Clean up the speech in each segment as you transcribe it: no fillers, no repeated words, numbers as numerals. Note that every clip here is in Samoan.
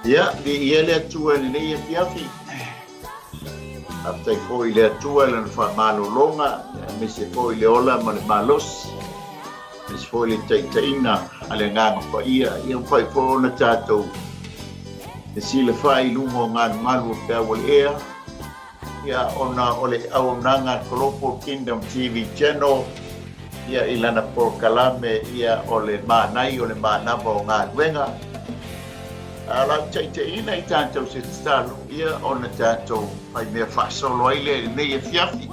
Ia, viia le Atua i lenei afiafi. Faafetai foi i le Atua i lana faamalologa, aemaise foi le ola ma le malosi, aemaise foi le taitaiga a le Agaga Paia. Ia mafai foi ona tatou fesilafai i luga o galugalu o peau o le ea, Ia, ona o le auaunaga a Global Kingdom TV Channel, ia, i lana polokalame, ia, o le Mānai o le Manava o Galuega. A o lau taitaiina i tatou se tatalo, ia, ona tatou faimea faasolo ai lea i lenei afiafi.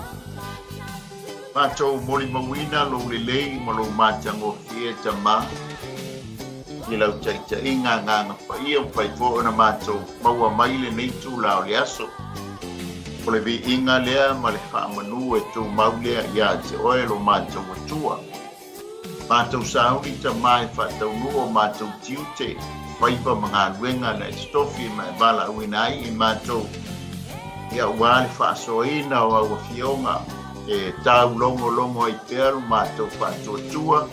Matou molimauina lou lelei ma lou matagofie, Tama, i lau taitaiga Agaga Paia, ua fai foi ona matou maua mai lenei itula o le aso. O le viiga lea ma le faamanu e tumau lea ia te oe lo matou Atua. Matou sauni Tama e faataunuu o matou tiute, faiva ma galuega na e totofi ma e valaauina ai i matou, ia ua le faasoaina o au afioga e taulogologo ai pea lo matou faatuatua,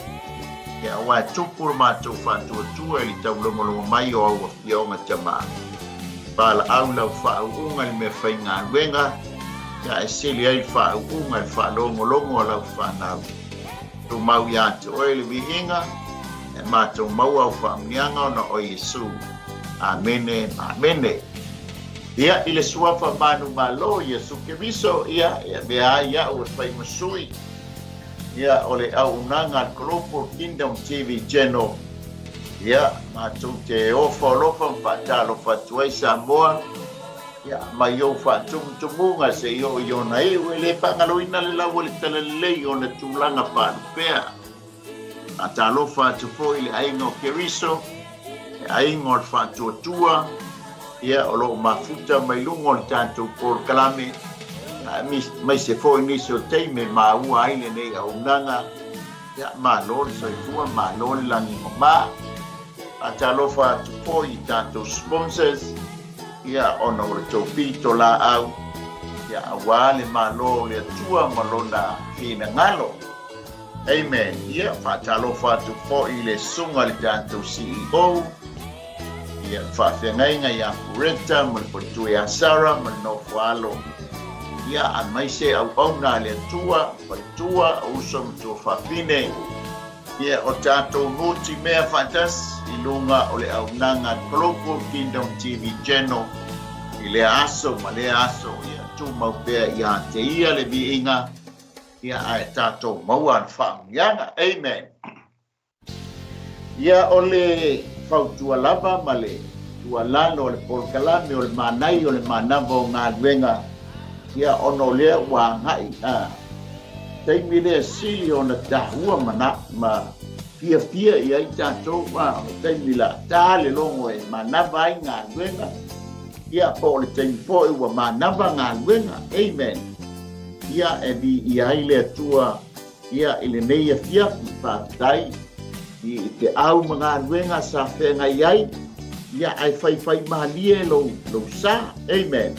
ia aua e tupu lo matou faatuatua i le taulogologo mai o au afioga Tama. Valaau lau faauuga i le mea faigaluega, ia e sili ai le faauuga i le faalogologo a lau fanau. Tumau ia te oe le viiga, e matou maua au faamanuiaga ona o Iesu. Amene ma amene. Ia, i le suafa manumalo Iesu Keriso, ia, e avea ai au e fai ma sui, ia, o le auaunaga a le Global Kingdom TV Channel, ia, matou te ofa alofa ma faatalofa atu ai Samoa, Ia, mai ou faatumutumuga seia oo i ona iu, e le faagaloina le lau o le talalelei i ona tulaga faalupea. Faatalofa atu foi i le aiga o Keriso, le aiga o le Faatuatua, ia, o lo o mafuta mai luga o le tatou polokalame, aemaise foi nisi o taimi e maua ai lenei auaunaga. Ia, malo le soifua, malo le lagi mama. Faatalofa atu foi i tatou sponsors, ia, ona o le tou pitolaau, ia, aua le Malo o le Atua ma Lona finagalo. Amen. Ia, faatalofa atu foi i le susuga i le tatou CEO, ia, le faafeagaiga ia Pureta ma le faletua ia Sarah ma le nofoaalo, ia, aemaise auauna a le Atua, faletua, uso ma tuafafine, Ia o tatou nutimea faatasi i luga o le auaunaga Global Kingdom TV Channel i lea aso ma lea aso, ia tumau pea ia te ia le viiga, ia ae tatou maua ana faamanuiaga. Amen. Ia o le fautua lava ma le tuualalo o le polokalame o le Mānai o le Manava o Galuega, ia ona o lea ua agai a taimi lea sili ona taua ma ma fiafia i ai tatou, a o le taimi la ta le logo e manava ai galuega, ia po o le taimi foi ua manava galuega. Amen. Ia e viia ai le Atua ia i lenei afiafi. Faafetai i te au ma galuega sa feagai ai, ia ae faifai malie lou lou sa. Amen.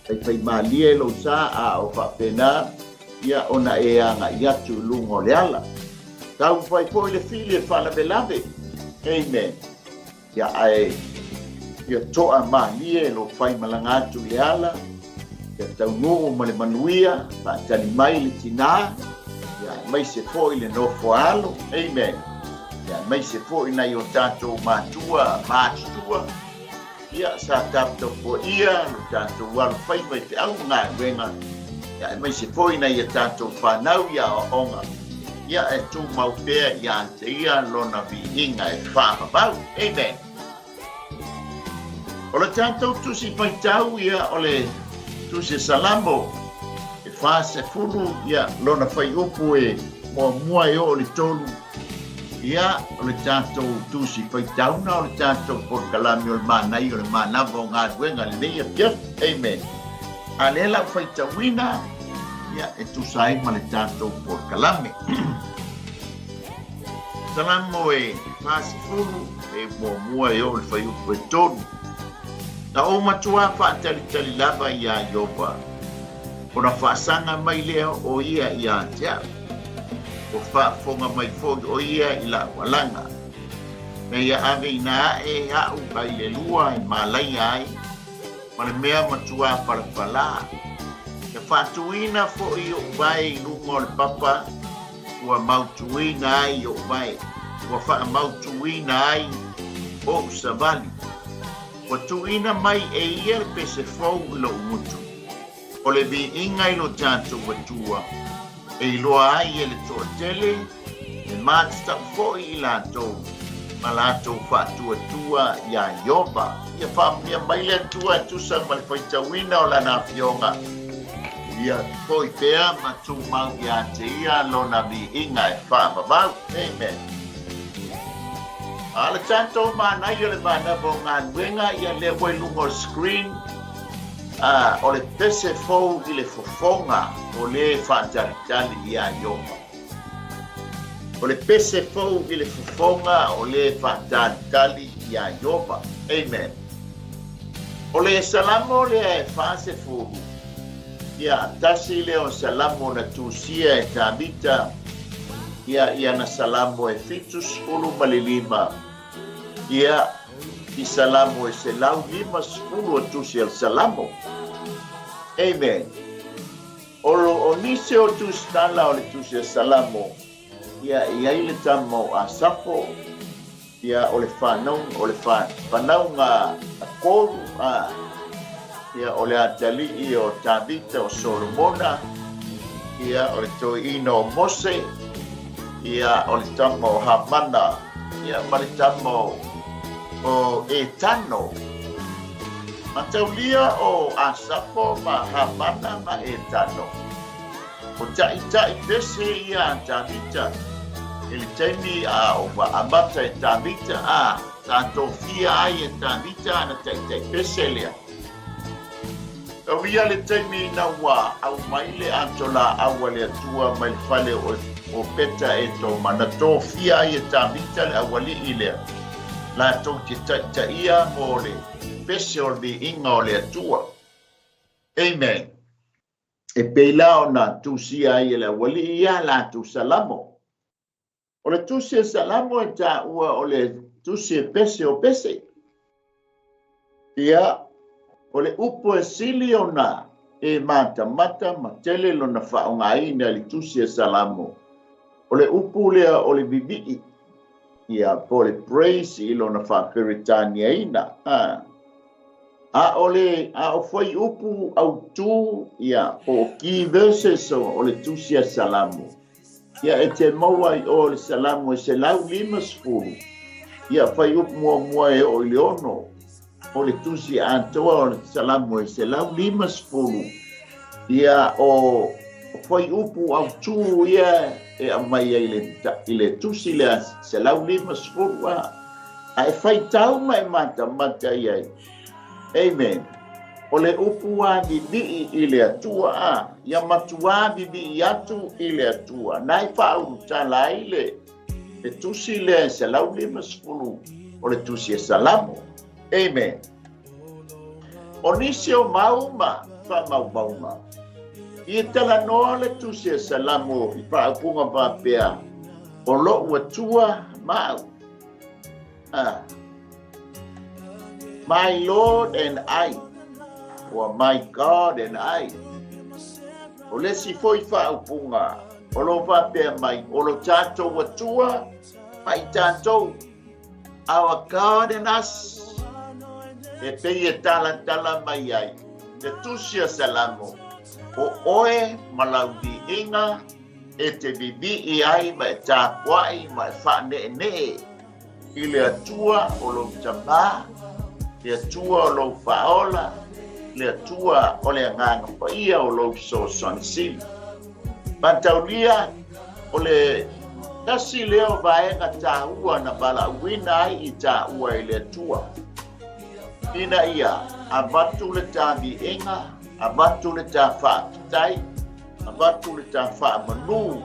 Faifaimalie lou sa a o faapena ia ona e agai atu i luga o le ala. Taumafai foi le fili e faalavelave. Amen. Ia ae ia toa malie lou faimalaga atu i le ala, ia taunuu ma le manuia, faatali mai le tinā, ia aemaise foi le nofo alo. Amen. Ia aemaise foi nai o tatou matua matutua. Ia, sa taputapuaia lo tatou alofaiva i feau ma galuega, ia, aemaise foi nai a tatou fanau i aoaoga, ia, e tumau pea ia te ia lona viiga e faavavau. Amen. O le tatou tusi faitau, ia, o le tusi Salamo, e 40, ia, lona fuaiupu e muamua e oo i le tolu. Ia, o le tatou tusi faitauna o le tatou polokalame o le Mānai o le Manava o Galuega lenei afiafi. Amen. A lea la ua faitauina, ia, e tusa ai ma le tatou polokalame. Salamo e 40, e muamua e oo i le fuaiupu e tolu. Na ou matuā faatalitali lava iā Ieova, ona faasaga mai lea o ia ia te au. Ua faafofoga mai foi o ia i la'u alaga. Ina ia aveina aʻe aʻu mai le lua e malaia ai, ma le mea matuā palapalā. Ia faatuina foi oʻu vae i luga o le papa ua mautuina ai oʻu vae, ua faamautuina ai oʻu savali. Ua tuuina mai e ia le pese fou i loʻu gutu, o le viiga i lo tatou Atua, e iloa ai e le toatele, e matatau foi i latou ma latou faatuatua iā Ieova. Ia faamanuia mai le Atua e tusa ma le faitauina o Lana Afioga, ia foi pea ma tumau ia te Ia Lona viiga e faavavau. Amen. A o le tatou manaia o le manava o galuega, ia lea ua i luga o le screen, a o le pese fou i le fofoga o le faatalitali iā Ieova. O le pese fou i le fofoga o le faatalitali iā Ieova. Amen. O le Salamo lea e 40, ia, tasi lea o Salamo na tusia e Tavita, ia, i ana Salamo e 75, ia, i Salamo e 150 o tusi a le Salamo. Amen. O lo o nisi o tusitala o le tusi a Salamo, ia e i ai le tama o Asafo, ia o le whanau, o le whanauga a Koru, a, ia o le atalii o Tavita o Solomona, ia o le toeaina o Mose, ia o le tama o Hamana, ia ma le tama o, o Etano. Mataulia o Asafo ma Hamana ma Etano. O taʻitaʻi pese ia a Tavita i le taimi a ua amata e Tavita a sa tofia ai e Tavita ana taʻitaʻi pese lea. Taulia le taimi ina ua aumai le ato laau a le Atua mai le fale o Peta Etoma, na tofia ai e Tavita le aualii lea latou te taʻitaʻia mo le pese o le viiga o le Atua. Amen. E pei la ona tusia ai e le aualii ia latou Salamo. O le tusi e Salamo e taua o le tusi e pese o pese. Ia, o le upu e sili ona e matamata ma tele lona faaaogaina i le tusi a Salamo, o le upu lea o le vivii, ia, po o le praise i lona faa-Peretaniaina. A, a o le, a o fuaiupu autū, ia, po o key verses o, o le tusi a Salamo, Ia e te maua i o le Salamo e 150, ia fuaiupu muamua e oo i le 6, o le tusi atoa o le Salamo e 150, ia o fuaiupu autū ia e aumai ai i le tusi lea 150, a, a e faitau ma e matamata i ai. Amen. O le upu a vivii i le Atua, a, ia matuā vivii atu i le Atua. Na e faaulutala ai le, le tusi lea e 150 o le tusi e Salamo. Amen. O nisi o mau ma faamaumauga, i talanoa le tusi e Salamo i faaupuga faapea, o loʻu Atua ma au. Ah. My Lord and I, or my God and I. O le isi foi faaupuga, o lo faapea mai, o lo tatou Atua ma i tatou, our God and us, e pei e talatala mai ai le tusi a Salamo, o oe ma lau viiga e te vivii ai ma e tapuai ma e faaneenee i le Atua o lou Tamā, le Atua o lou Faaola, le Atua o le Agaga Paia o lou Fesoasoani Sili. Mataulia, o le tasi lea o vaega taua na valaauina ai i taua e le Atua, ina ia avatu le ta viiga, avatu le ta faafetai, Avatu le ta faamanu.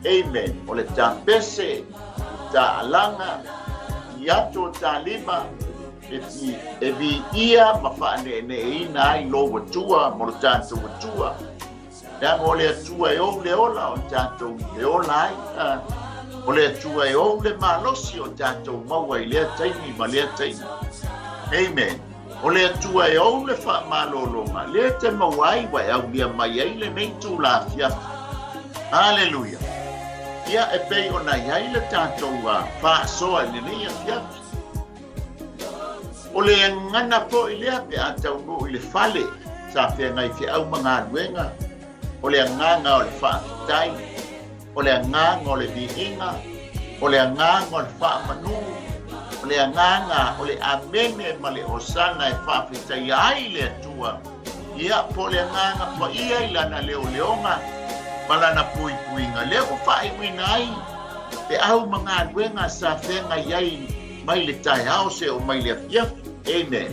Amen. O le ta pese, ta alaga, i ato ta lima, e, e viia ma faaneeneeina ai lou Atua mo lo tatou Atua. Leaga o le Atua e ou le ola, o tatou e ola ai. O le Atua e ou le malosi o tatou maua i lea taimi ma lea taimi. Amen. O le Atua e ou le faamalologa, lea e te maua ai ua e aulia mai ai lenei itula afiafi. Aleluia. Ia, e pei ona i ai le tatou faasoa i lenei afiafi. O le gagana foi lea pe a taunuu i le fale sa feagai feau ma galuega, o le agaga o le faafetai, o le agaga o le viiga, o le agaga o le faamanu, o le agaga o le amene ma le osana e faafetaia ai le Atua, ia, po o le agaga paia i lana leoleoga ma lana puipuiga, lea ua faaiuina ai feau ma galuega sa feagai ai mai le taeao seoo mai le afiafi. Amen.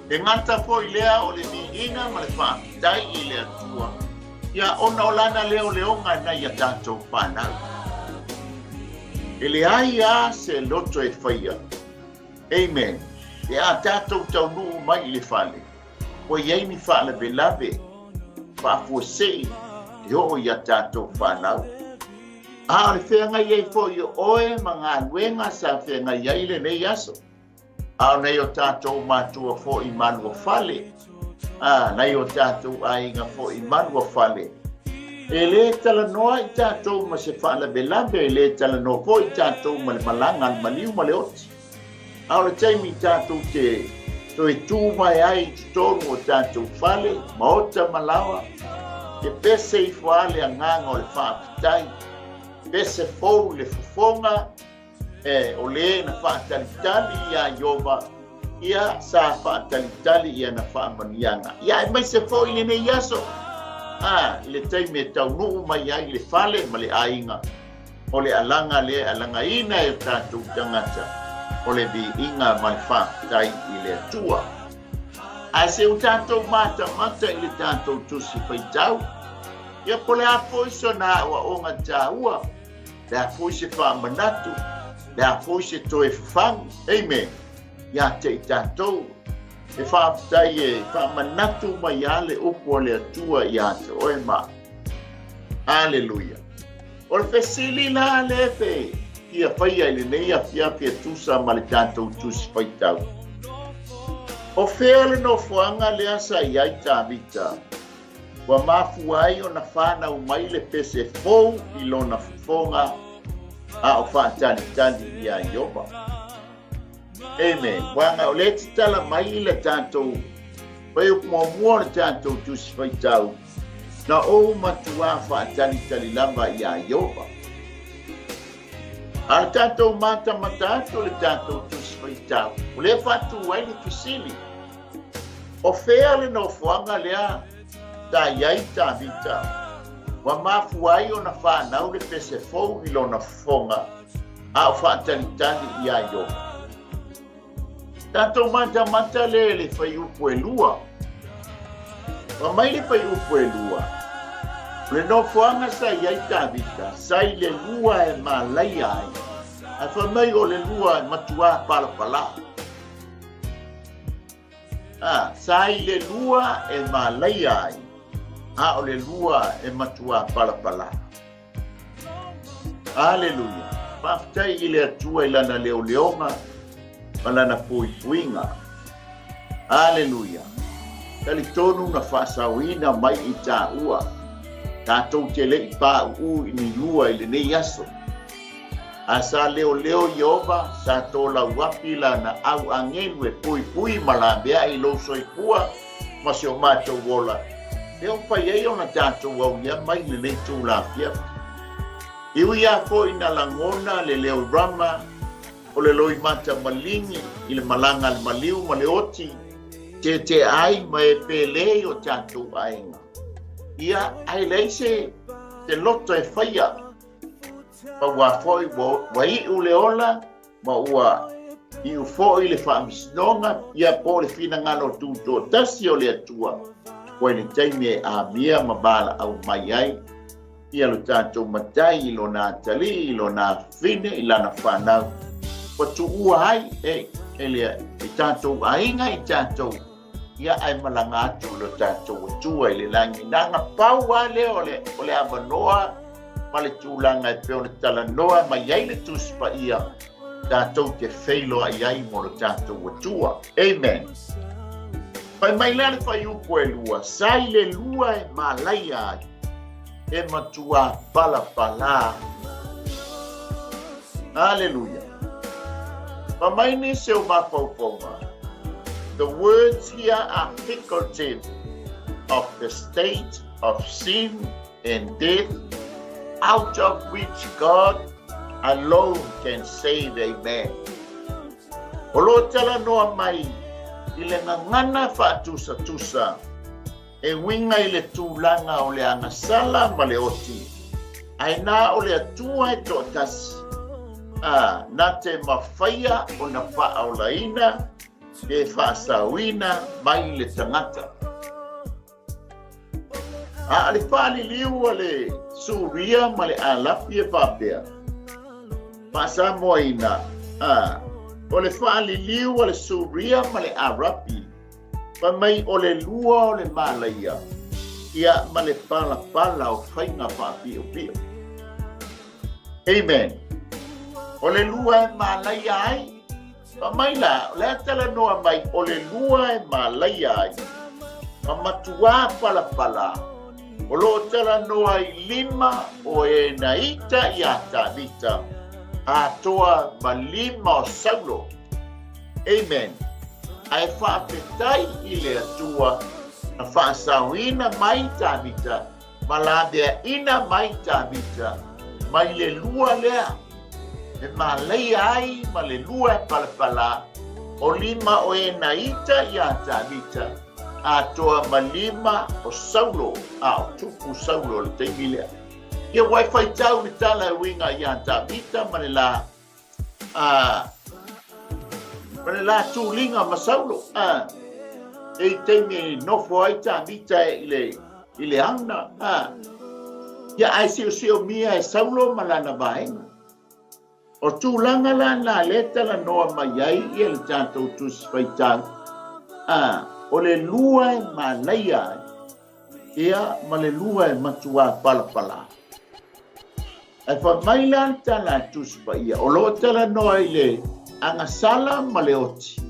E gata foi lea o le viiga ma le faafetai i le Atua, ia ona o lana leoleoga nai a tatou fanau. E leai a se loto e faia. Amen. Pe a tatou taunuu mai i le fale, ua i ai ni faalavelave faafuasei e oo i a tatou fanau. A o le feagai ai foi o oe ma galuega sa feagai ai lenei aso. A o nai o tatou matua foi i Maluafale, a nai o tatou aiga foi i Maluafale, e lē talanoa i tatou ma se faalavelave, e lē talanoa foi i tatou ma le malaga a le maliu ma le oti. A o le taimi tatou te toe tu mai ai i totonu o tatou fale, maota ma laoa, e pese ifo lava le agaga o le faafetai, pese fou i le fofoga, E, o lē na faatalitali iā Ieova, ia sa faatalitali i ana faamanuiaga. Ia aemaise foi lenei aso, a, i le taimi e taunuu mai ai le fale ma le aiga, o le alaga lea e alagaina e o tatou tagata, o le viiga ma le faafetai i le Atua. Ae se o tatou matamata i le tatou Tusi Faitau, ia po o le a foi sona aoaoga taua, Le a foi se faamanatu, le a foi se toe fafagu. Amen. Ia te i tatou, e faafetai e faamanatu mai a le upu a le Atua ia te oe ma. Aleluia. O le fesili la le pe fia faia i lenei afiafi e tusa ma le tatou Tusi Faitau. O fea le nofoaga lea sa i ai Tavita? Ua mafua ai ona fanau mai le pese fou i lona fofoga a o faatalitali iā Ieova. Amen. Uaga o lea e tatala mai i le tatou fuaiupu muamua o le tatou Tusi Faitau, Na ou matuā faatalitali lava iā Ieova. A le tatou matamata atu o le tatou Tusi Faitau, o lea e faatu ai le fesili, O fea le nofoaga lea sa i ai Tavita ua mafua ai ona fanau le pese fou i lona fofoga a o faatalitali iā Ieova? Tatou matamata lea i le fuaiupu e lua. Fai mai le fuaiupu e lua, O le nofoaga sa i ai Tavita, sa i le lua e malaia ai, ae fai mai o le lua e matuā palapala. A, sa i le lua e malaia ai, a o le lua e matuā palapala. Aleluia! Faafetai i le Atua i Lana leoleoga ma Lana puipuiga. Aleluia! Talitonu na faasaoina mai i tāua, tatou te le i pāuū i ni lua i lenei aso. A sa leoleo Ieova, sa tolauapi lana au agelu e puipui ma laveai i lou soifua ma si o matou ola, lea ua fai ai ona tatou aulia mai lenei tulafiafi. E ui a foi na lagona le leo rama o le loimata maligi i le malaga a le maliu ma le oti, tete ai ma e pele i o tatou aiga. Ia, ae leai se loto e faia. Ma ua foi ua iu le ola, ma ua iu foi le faamasinoga, ia po o le finagalo tutoatasi o le Atua, ua i le taimi e amia ma valaau mai ai ia lo tatou Matai i lona atalii, i lona afafine, i lana fanau, ua tuua ai e, e le e tatou aiga i tatou, ia ae malaga atu lo tatou Atua i le lagi. Naga pau lava lea o le, o le avanoa. ma le tulaga e pei ona talanoa mai ai le Tusi Paia tatou te feiloai ai mo lo tatou Atua. Amen. Fai mai la le fuaiupu e lua, sa i le lua e malaia ai, e matuā palapalā. Aleluia. Fai mai nisi o mafaufauga, The words here are figurative of the state of sin and death out of which God alone can save a man. O lo o talanoa mai i le gagana faatusatusa e uiga i le tulaga o le agasala ma le oti, ae na o le Atua e toatasi, ā, na te mafaia ona faaolaina pe faasaoina mai le tagata. A o le faaliliu a le Suria ma le Alapi e faapea, Faasamoaina, a, o le faaliliu a le Suria ma le Arapi, fai mai o le lua o le malaia, ia ma le palapala o faiga faapiopio. Amen. O le lua e malaia ai, Fai mai la, o le a talanoa mai o le lua e malaia ai, ma matuā palapala, o lo o talanoa i lima o e na ita iā Tavita, atoa ma lima o Saulo. Amen. Ae faafetai i le Atua na faasaoina mai Tavita ma laveaina mai Tavita mai le lua lea e malaia ai ma le lua e palapala o lima o e na ita iā Tavita atoa ma lima o Saulo, a o tupu Saulo i le taimi lea. Ia ua e faitau le tala e uiga iā Tavita ma le la a ma le la tuliga ma Saulo, a e i taimi e nofo ai Tavita i le i le ana, a ia ae siosiomia e Saulo ma lana vaega. O tulaga la na lea talanoa mai ai ia le tatou Tusi Faitau, a o le lua e manaia ai, ia ma le lua e matuā palapala. Ae fai mai la le tala a Tusi Paia, o lo o talanoa i le agasala ma le oti,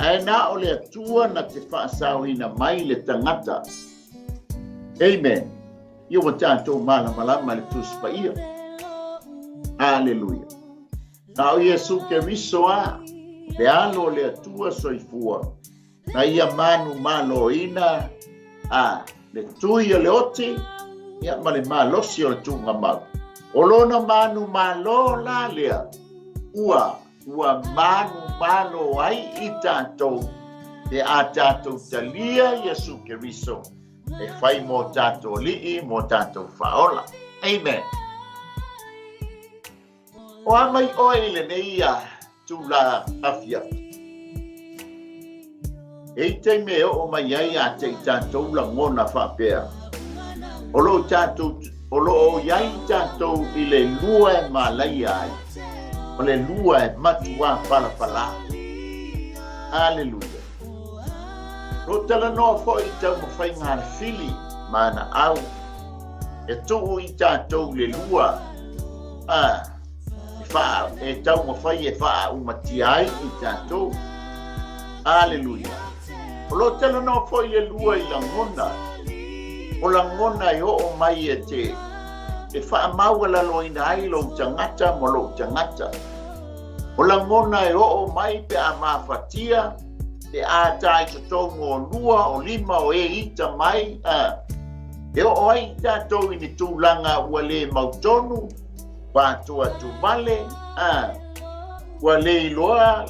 ae na o le Atua na te faasaoina mai le tagata. Amen. Ia ua tatou malamalama i le Tusi Paia. Aleluia. Na o Iesu Keriso a, le Alo o le Atua soifua, na ia manumaloina a le tui o le oti ia ma le malosi o le tuugamau. O lona manumalo la lea ua ua manumalo ai i tatou pe a tatou talia Iesu Keriso e fai mō tatou alii, mō tatou faaola. Amen. O a mai oe i lenei tula afiafi? E i taimi e oo mai ai ia te i tatou lagona faapea, o lo o tatou, o lo o i ai tatou i le lua e malaia ai, o le lua e matuā palapalā. Aleluia. O lo o talanoa foi i taumafaiga a le fili ma ana au, e tuu i tatou i le lua, a, e, wha, e taumafai e faaumatia ai i tatou. Aleluia. O lo o talanoa foi le lua i lagona, o lagona e oo mai e te, e faamaualaloina ai lou tagata ma lou tagata. O lagona e oo mai pe a mafatia, pe a tā i totonu o lua, o lima, o e ita mai, a, e oo ai i tatou i ni tulaga ua le mautonu, pātuatuvale, a, ua le iloa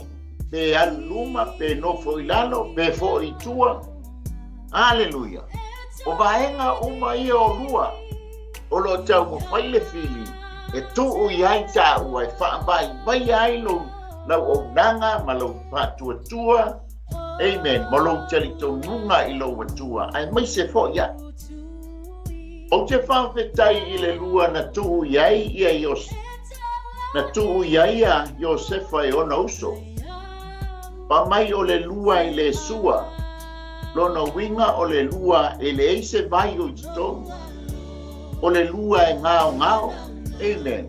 pe alu i luma, pe nofo i lalo, pe foi i tua. Aleluia! O vaega uma ia o lua, o lo o taumafai le fili e tuu i ai tāua e faavaivaia ai lou lauaunaga ma lou faatuatua, amen, ma lou talitonuga i lou Atua, aemaise foi aʻu. Ou te faafetai i le lua na tuu i ai ia Iose, na tuu i ai ia Iosefa e ona uso. Fai mai o le lua e le sua, lona uiga o le lua e leai se vai o i totonu. O le lua e gaogao. Amen.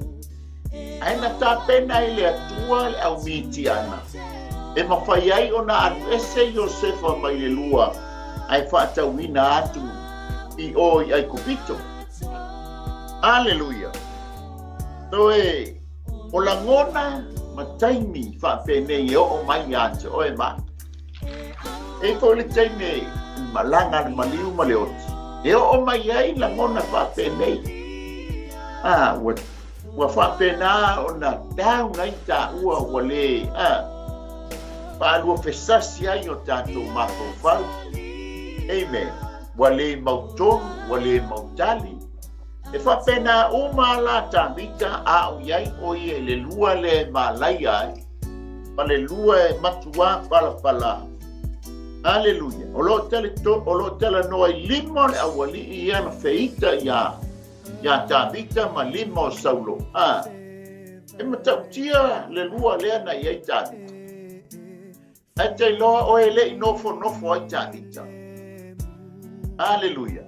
Ae na tapena e le Atua le au Mitiana e mafai ai ona alu ese Iosefa mai le lua ae faatauina atu i o i Aikupito. Aleluia! Toe o lagona ma taimi faapenei e oo mai ia te oe ma au. E i foi le taimi e malaga le maliu ma le oti, e oo mai ai lagona faapenei. A, ua, ua faapena ona down ai taua ua le, a, faaluafesasi ai o tatou mafaufau. Amen. Ua le mautonu, ua le mautali. E faapena uma la Tavita a o i ai ʻo ia i le lua lea e mālaia ai, ma le lua e matuā palapala. Aleluia! O lo o talito, o lo o talanoa i lima o le aualiʻi ia na feita iā, iā Tavita ma lima o Saulo. A, e matautia le lua lea na i ai Tavita. Ae te iloa oe e le i nofonofo ai Tavita. Aleluia.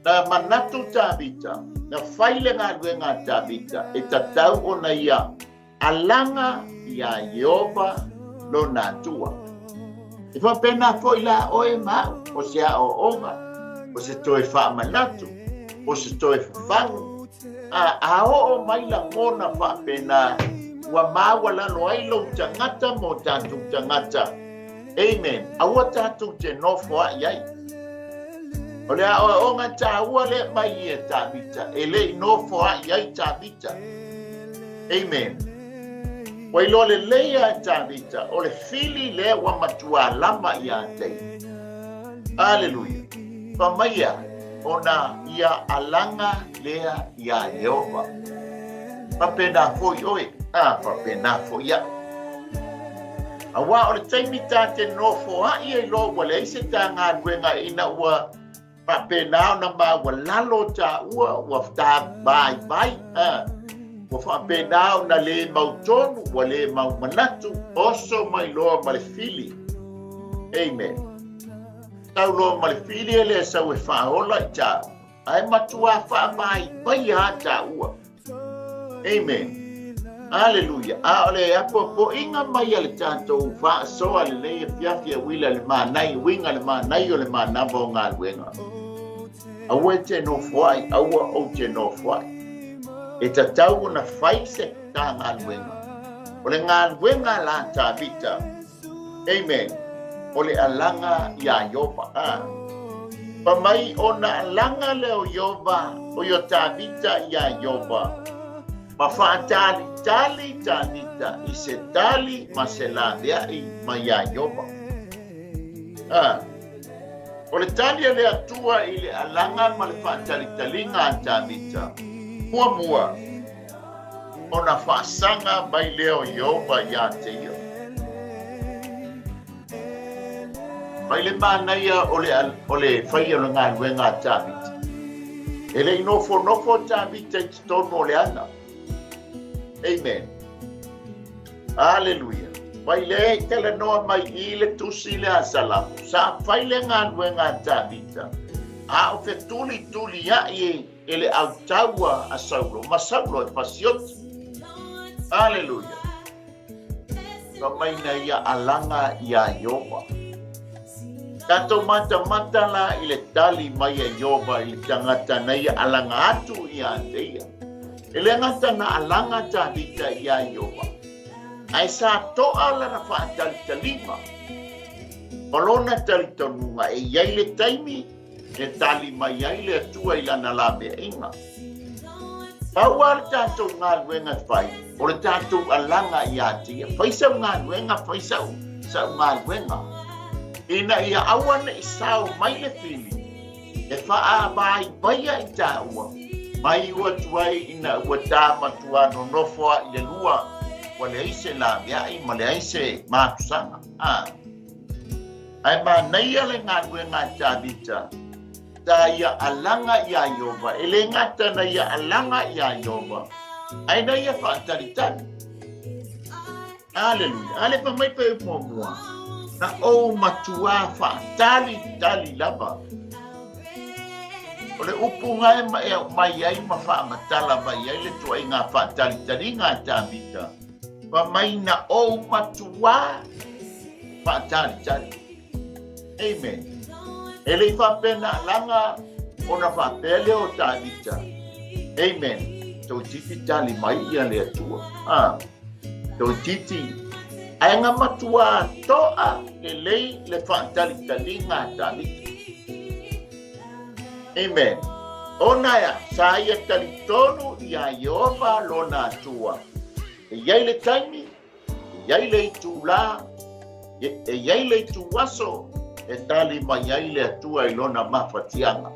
Na manatu Tavita, na fai le galuega a Tavita e tatau ona ia alaga iā Ieova lona Atua. E faapena foi la oe ma au, o se aoaoga, o se toe faamanatu, o se toe fafagu, a, a oo mai lagona faapena, ua maualalo ai lou tagata ma o tatou tagata. Amen. Aua tatou te nofoaʻi ai. O le aoaoga taua lea mai ia Tavita, e le i nofoaʻi ai Tavita. Amen. Ua iloa lelei lava e Tavita, o le fili lea ua matuā lama iā te ia. Aleluia. Fai mai ia, ona ia alaga lea iā Ieova. Faapena foi oe, a faapena foi au. Auā o le taimi ta te nofoaʻi ai loa ua leai se ta galuega ina ua faapena ona maualalo taua ua ta vaivai, a ua faapena ona le mautonu, ua le mau manatu, oso mai loa ma le fili. Amen. Tau loa ma le fili e le sau e faaola i taua, ae matuā faavaivaia lava taua. Amen. Aleluia. A o le apoapoaiga mai a le tatou faasoa lenei afiafi e uila le manai, uiga le manai o le manava o galuega. Aua e te nofoai, aua ou te nofoai. E tatau ona fai se ta galuega. O le galuega la Tavita. Amen. O le alaga iā Ieova. A. Fai mai ona alaga lea o Ieova, o ia Tavita iā Ieova. Ma faatalitali Tavita i se tali ma se laveai mai iā Ieova. A. O le tali a le Atua i le alaga ma le faatalitaliga a Tavita, muamua, ona faasaga mai lea o Ieova iā te ia. Mai le manaia o le, o le faia o le galuega a Tavita. E le i nofonofo o Tavita i totonu o le ana. Amen. Aleluia. Mai le i talanoa mai i le tusi le a Salamo. Sa fai le galuega a Tavita. A o fetulisuliaʻi e le autaua a Saulo, ma Saulo e pasioti. Aleluia. Fai mai na ia alaga iā Ieova. Tatou matamata la i le tali mai a Ieova i le tagata na ia alaga atu iā te ia. E le gata na alaga Tavita iā Ieova, ae sa toa lana faatalitaliga ma lona talitonuga e i ai le taimi e tali mai ai le Atua i lana laveaiga. Pau lava le tatou galuega e fai, o le tatou alaga iā te ia. Fai sau galuega, fai sau, sau galuega. Ina ia aua ne i sao mai le fili, e faavaivaia i tāua, mai ua atu ai ina ua tā matuā nonofo a i le lua, ua leai se laveai ma leai se matusaga. A. Ae manaia le galuega a Tavita, ta ia alaga iā Ieova, e le gata na ia alaga iā Ieova, ae na ia faatalitali. Aleluia. A le fai mai pe muamua, na ou matuā faatalitali lava. O le upu ga e ma e aumai ai ma faamatala mai ai le tuaiga faatalitaliga a Tavita, Fai mai na ou matuā faatalitali. Amen. E le i faapena alaga ona faapea lea o Tavita. Amen. Toeitiiti tali mai ia le Atua. Ah, toeitiiti. Ae na matuā toa lelei le faatalitaliga a Tavita. Amen. Ona ea, sa ia talitonu iā Ieova lona Atua. E i ai le taimi, e i ai le itulā, e i ai le ituaso e tali mai ai le Atua i lona mafatiaga.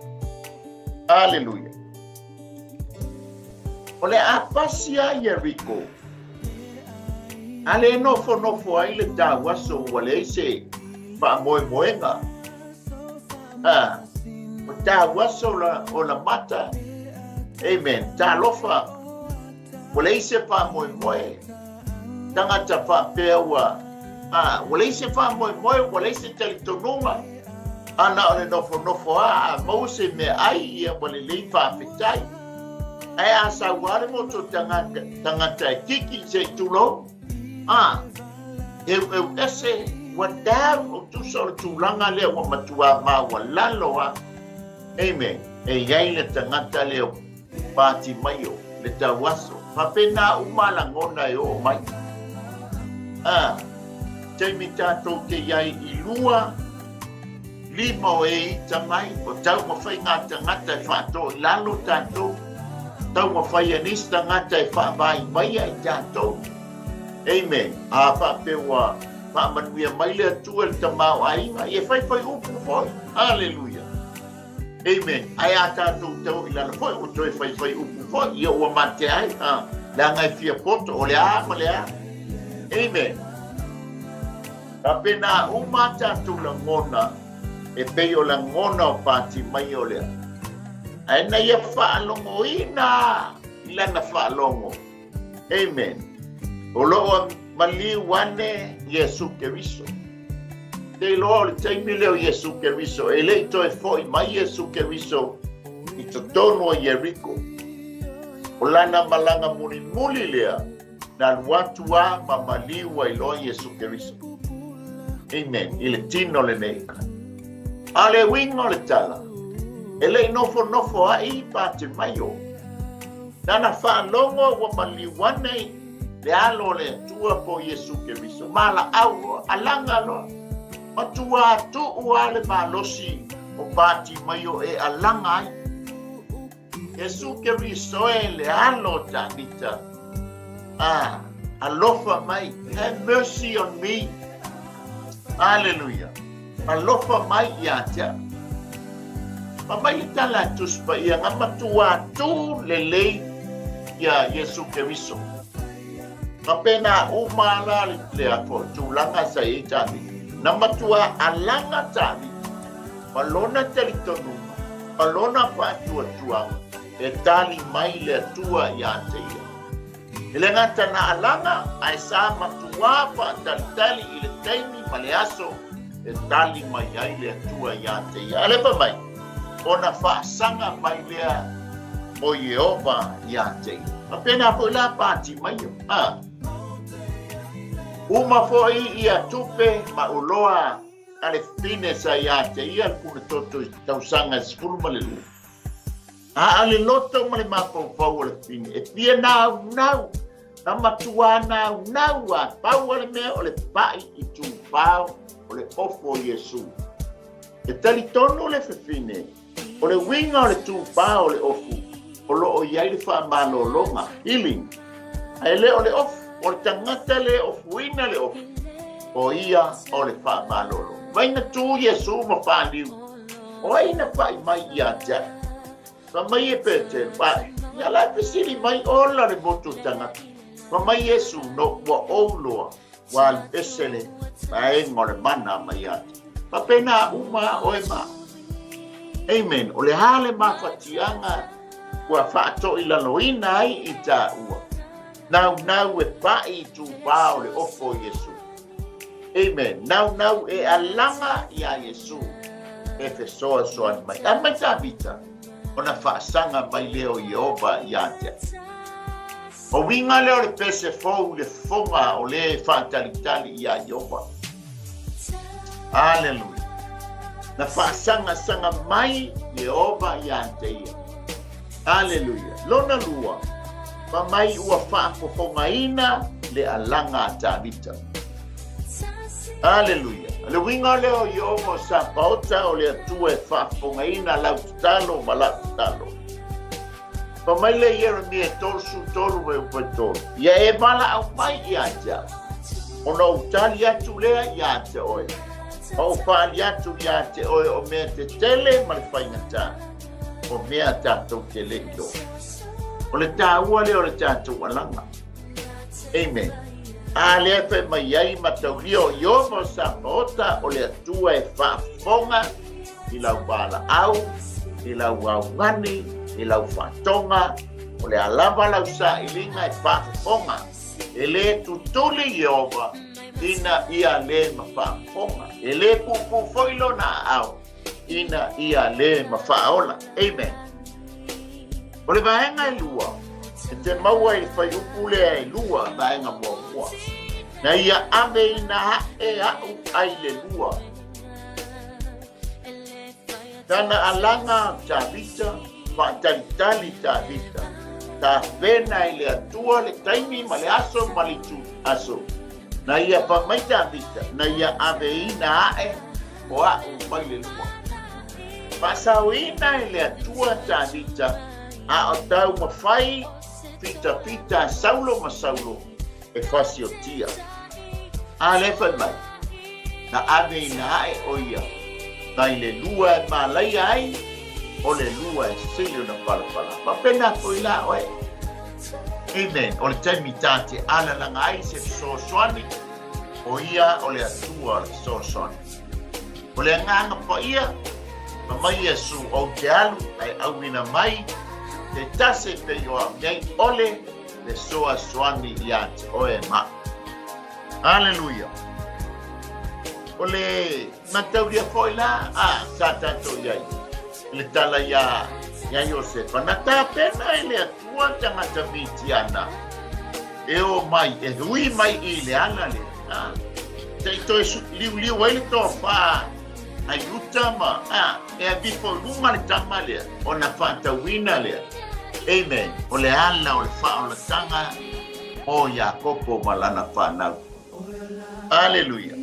Aleluia. O le a pasi a Ieriko, a le nofonofo ai le tauaso ua leai se faamoemoega. A, o tauaso o la mata. Amen. Talofa. Ua leai se faamoemoe. Tagata faapea ua, a, ua leai se faamoemoe, ua leai se talitonuga. A na o le nofonofo lava, a maua se meaai, ia ua lelei faafetai. Ae a sau lava le motu tagata, tagata e kiki se i tulou, a, eueu ese, ua down, o tusa o le tulaga lea ua matua maualalo lava. Amen. E i ai le tagata lea Patimaio, le tauaso, faapena uma lagona e oo mai. A, taimi tatou te i ai i lua, lima o e ita mai, o taumafai ngā tagata e faatoo i lalo tatou, taumafai e nisi tagata e faavaivaia i tatou. Amen. A faapea ua faamanuia mai le Atua i le tamaoaiga, ia faifai upu foi. Aleluia. Amen. Ae a tatou tau i lalo foi, ua toe faifai upu foi, ia ua mate ai, ha, leaga e fia poto, o le a ma le a. Amen. Faapena uma a tatou lagona, e pei o lagona o Patimaio lea. Ae na ia faalogoina i lana faalogo. Amen. O lo o maliu ane Iesu Keriso. Te iloa o le taimi lea o Iesu Keriso, e le i toe foi mai Iesu Keriso i totonu o Ieriko. O lana malaga mulimuli lea, na alu atu a ma maliu ai loa Iesu Keriso. Amen. I le tino lenei. A le uiga o le tala, e le i nofonofo ai Patimaio. Nana faalogo ua maliu ane le alo o le Atua po o Iesu Keriso, valaau alaga loa, matua tuu a le malosi o Patimaio e alaga ai. Iesu Keriso e le alo o Tavita, a alofa mai, have mercy on me. Aleluia. Alofa mai ia te au. Fa mai le tala a Tusi Paia, nga matua tu lelei ia Iesu Keriso. Faapena uma la le afo tulaga sa i ai Tavita. Na matua alaga Tavita ma lona talitonuga, ma lona faatuatuaga e tali mai le Atua ia te ia. E le gata na alaga, ae sa matuā faatalitali i le taimi ma le aso e tali mai ai le Atua iā te ia. A le fai mai, ona faasaga mai lea o Ieova iā te ia. Faapena foi la Patimaio, a. Uma foi ia tupe ma uloa a le fine sa iā te ia le punatoto i tausaga e 12. A o le loto ma le mafaufau o le fine, e fia naunau, na matua naunau a pau a le mea o le paʻi i tupao o le ofo o Iesu. E talitonu le fefine, o le uiga o le tupao o le ofu, o lo o i ai le faamalologa, healing, ae le o le ofu, o le tagata le ofuina le ofu, o ia o le faamalolo. Mai na tu Iesu ma faliu, O ai na paʻi mai iā te au? Fai mai e Peteru, Ae, ia la e fesili mai ola le motu o tagata. Fai mai Iesu, No, ua ou loa, ua alu ese le vaega o le mana mai ia te. Faapena uma a oe ma au. Amen. O le a le mafatiaga ua faatoilaloina ai i tāua? Naunau e paʻi i tupā o le ofo o Iesu. Amen. Naunau e alaga iā Iesu e fesoasoani mai. A mai Tavita. Ona faasaga mai lea o Ieova ia te au. O uiga lea o le pese fou i le fofoga o le e faatalitali iā Ieova. Aleluia! Na faasagasaga mai Ieova ia te ia. Aleluia! Lona lua, fa mai ua faafofogaina le alaga a Tavita. Aleluia! O le uiga lea o Ieova o Sapaota o le Atua e faafofogaina lau tatalo ma lau tatalo. Fa mai lea Ieremia 33 ma upu e 3, Ia e valaau mai ia te au, ona ou tali atu lea ia te oe, ma ou faaali atu ia te oe o mea tetele ma le faigata, o mea tatou te le iloa. O le taua lea o le tatou alaga. Amen. A lea fai mai ai mataulia o Ieova o Sapaota o le Atua e faafofoga i lau valaau, i lau augani, i lau faatoga, o le a lava lau sailiga e faafofoga. E lē tutuli Ieova ina ia lē ma faafofoga, e lē pupū foi lona aao ina ia lē ma faaola. Amen. O le vaega e lua, e te maua i le fuaiupu lea e lua, vaega muamua, na ia aveina aʻe aʻu ai le lua. Tana alaga Tavita, faatalitali Tavita, tapena e le Atua le taimi ma le aso ma le itu aso. Na ia fa mai Tavita, na ia aveina aʻe o aʻu mai le lua. Faasaoina e le Atua Tavita, a o taumafai fitafita Saulo ma Saulo e fasiotia. A lea fai mai, na aveina aʻe ʻo ia mai le lua e mālaia ai, o le lua e sili ona palapala. Faapena foi la oe. Amen. O le taimi ta te alalaga ai se fesoasoani, o ia o le Atua o le fesoasoani. O le agaga paia, fa mai Iesu, ou te alu ae auina mai te tasi e pei o au nei, o le fesoasoani ia te oe ma. Aleluia! O le mataulia foi la a sa tatou i ai i le tala iā iā Iosefa, na tapena e le Atua tagata Mitiana e o mai, e hui mai i le ala lea, a, se i toe liuliu ai le tofa a Iuta ma, a, e avifo i luga le tama lea, ona faatauina lea. Amen. O le ala o le faaolataga o Iakopo ma lana fanau. Aleluia.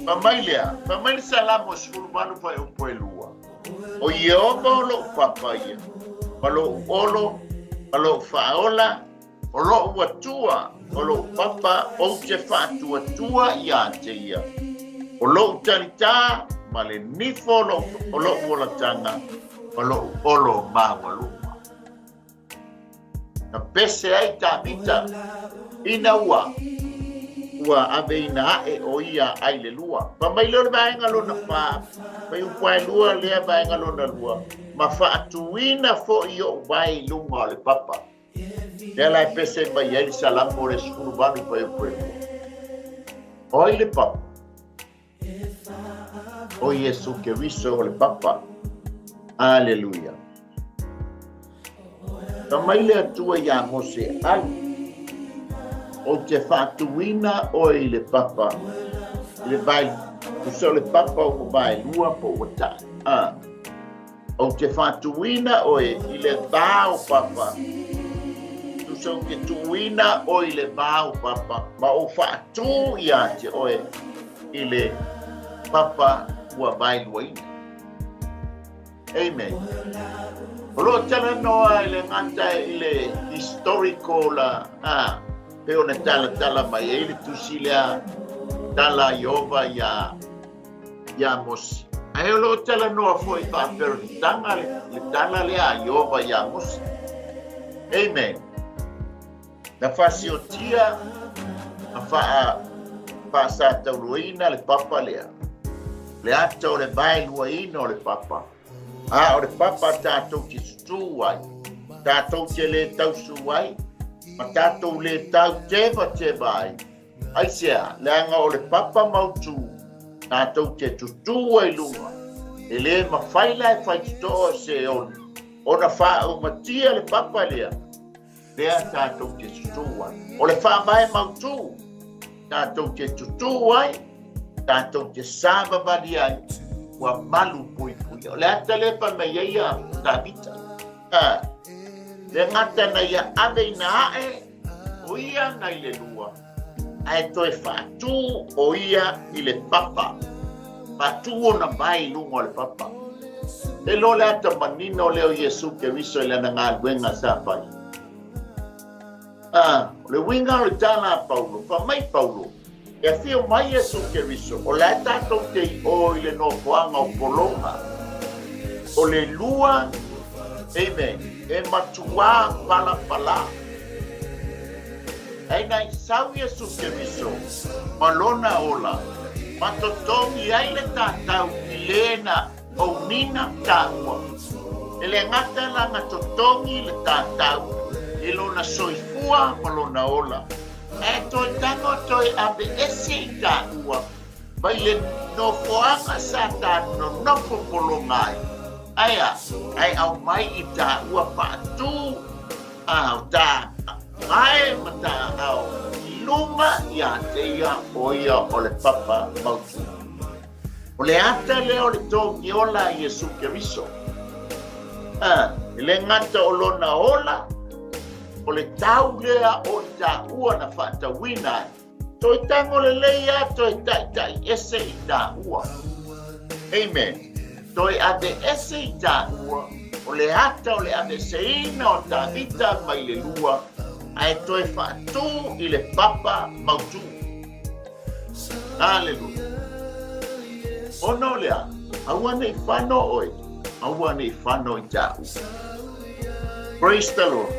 Fa mai lea, fa mai le Salamo 18 fuaiupu e lua, O Ieova o loʻu papa ia, ma loʻu olo, ma loʻu faaola, o loʻu Atua, o loʻu papa, ou te faatuatua iā te ia. O loʻu talitā, ma le nifo o loʻu olataga, ma loʻu olo maualuga. Na pese ai Tavita ina ua ua aveina aʻe ʻo ia ai le lua. Fa mai lea o le vaega lona fa, fuaiupu ae lua lea vaega lona lua, ma faatuina foʻi oʻu vae i luga o le papa. Lea la e pese mai ai le Salamo le 18 fuaiupu e lua. O ai le papa? O Iesu Keriso o le papa. Aleluia. Ka mai le Atua iā Mose, Alu, ou te faatuina oe i le papa, i le vae, tusa o le papa ua vaelua po ua taʻi. A, ou te faatuina oe i le va o papa, tusa ou te tuuina oe i le va o papa, ma ou faatū iā te oe i le papa ua vaeluaina. Amen. O lo o talanoa i le gata i le historical la, a, pe ona talatala mai ai le tusi lea tala a Ieova iā, iā Mose. Ae o lo o talanoa foi faaperenitanga le, le tala lea a Ieova iā Mose. Amen. Na fasiotia ma faa, faasatauloina le papa lea, le ata o le vaeluaina o le papa, a o le papa tatou te tutū ai, tatou te lē tausu ai, ma tatou lē tau tevateva ai. Aisea, leaga o le papa mautū tatou te tutū ai luga. E lē mafai la e faitotoo e Seoli ona faaumatia le papa lea, lea tatou te tutū ai. O le faavae mautū tatou te tutū ai, tatou te savavali ai, ua malu puipuia. O le ata lea e fai mai ai ia Tavita. A, le gata na ia ave ina ae, o ia nai le lua, ae toe faatū o ia i le papa. Faatū ona vae i luga o le papa. E loa le ata manino lea o Iesu Keriso i lana galuega sa fai. A, o le uiga o le tala a Paulo, fai mai Paulo, E afio mai Iesu Keriso, o la e tatou te i o i le nofoaga o pologa. O le lua, amen, e matuā palapala. Ae na i sau Iesu Keriso ma Lona ola, ma totogi ai le tatau i le na ounina taua. E le gata la na totogi le tatau i Lona soifua ma Lona ola, Ae toe tago toe aveese i taua mai le nofoaga sa ta nonofo pologa ai. Ae a? Ae aumai i taua paatū a o ta gae ma ta ao i luga iā te ia o ia o le papa mautū. O le ata lea o le togiola a Iesu Keriso. A, e le gata o lona ola, o le tau lea o i taua na faatauina ai. Toe tango lelei a toe taʻitaʻi ese i taua. Amen. Toe ave ese i taua, o le ata o le aveeseina o Tavita mai le lua, ae toe faatū i le papa mautū. Aleluia. Ona o le a? Aua ne i fano oe, aua ne i fano i te au. Praise the Lord.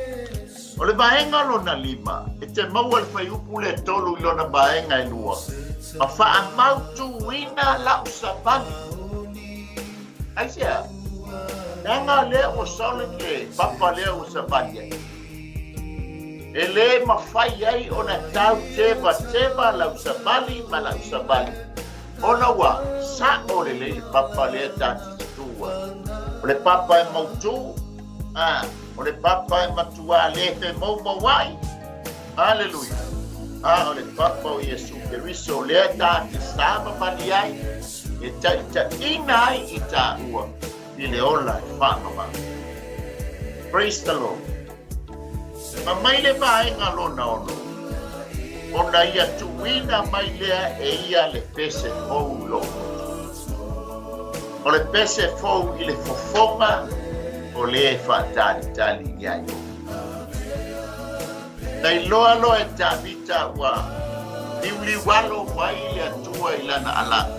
O le vaega lona lima, e te maua le fuaiupu le tolu i lona vaega e lua, ma faamautuina lau savali. Aisea? Leaga lea ua solid le papa lea ua savali ai. E lē mafai ai ona tau tevateva lau savali ma lau savali, ona ua sa'o lelei le papa lea ta te tutū ai. O le papa e mautū, a, o le papa e matuā lē femoumoua'i. Aleluia! A o le papa o Iesu Keriso lea ta te savavali ai, e taʻitaʻina ai i tāua i le ola e faamama. Praise the Lord. Ma mai le vaega lona ono, ona ia tuuina mai lea e ia le pese fou i lou motu. O le pese fou i le fofoga o le e faatalitali iā ia. Na iloa loa e Tavita ua liuliualo mai le Atua i lana alao.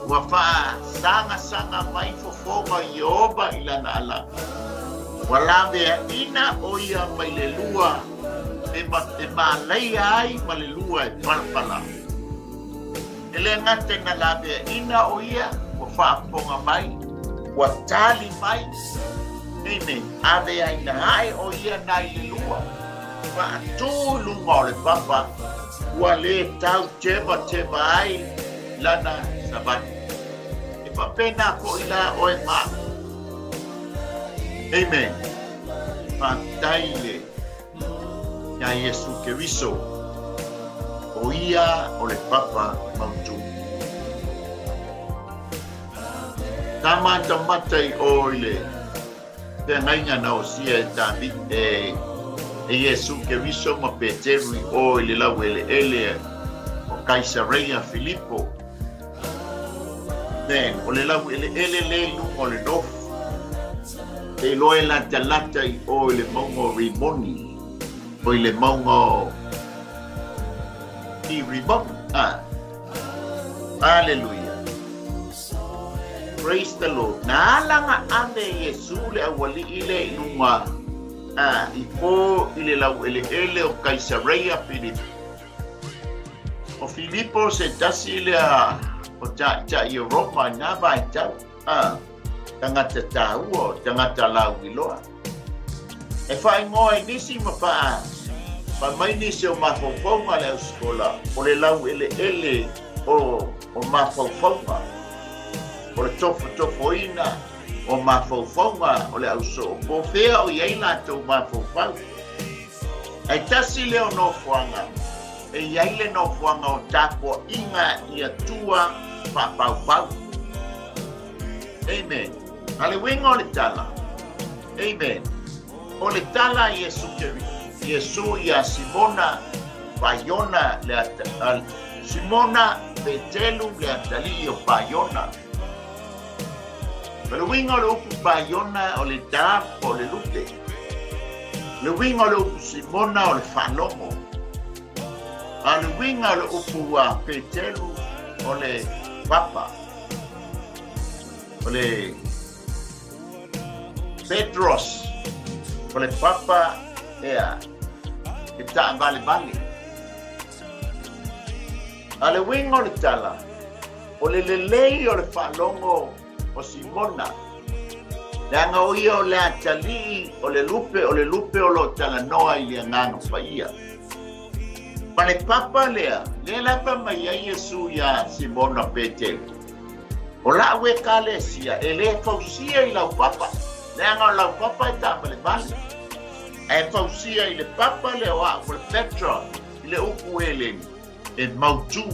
Ua faasagasanga mai fofoga o Ieova i lana ala. Ua laveaina ʻo ia mai le lua e mālaia ai ma le lua e palapala. E le gata ina laveaina ʻo ia, ua faafofoga mai, ua tali mai, amen, aveaina ae ʻo ia nai le lua, faatū i luga o le papa, ua lē tau tevateva ai lana savali. E faapena foʻi la oe ma aʻu. Amen. Faafetai i le iā Iesu Keriso, o ia o le papa mautū. Ka matamata i o i le feagaiga na osia e David, e, e Iesu Keriso ma Peteru i o i le laueleele o Kaisareia Filipo. Then, o le laueleele le i luga o le nofu. E iloa e latalata i o i le mauga o Rimoni, o i le mauga o i Rimoni. Ah. Hallelujah. Praise the Lord. Na ala na ave Iesu le aualiʻi lea i luga a i o i le laueleele o Kaisareia Filipo. O Filipo se tasi lea o taʻitaʻi o Roma i nā vaitau, a tagata tāua o tagata lauiloa. E faaigoa i nisi ma faa fai mai nisi o mafaufauga le ausikola o le laueleele o mafaufauga. o le tofotofoina o mafaufauga o le ausoo, po o fea o i ai latou mafaufau. Ae tasi lea o nofoaga e i ai le nofoaga o tapuaiga i Atua faapaupau. Amen. A le uiga o le tala, amen, o le tala a Iesu Iesu iā Simona Paiona le ata, Simona Petelu le atalii o Paiona. O le uiga o le upu Paiona o le dove po o le lupe. O le uiga o le upu Simona o le faalogo. A o le uiga o le upu a Petelu o le papa. O le Petros o le papa ea e taavalevale. A le uiga o le tala, o le lelei o le faalogo o Simona, leaga o ia o le atalii o le lupe, o le lupe o lo o talanoa i le Agaga Paia. Ma le papa lea, lea lava mai ai Iesu iā Simona Petelu, O la'u Ekalesia e lē fausia i lau papa, leaga o lau papa e taavalevale, ae fausia i le papa lea o a'u o le Petra i le upu Eleni, e mautū,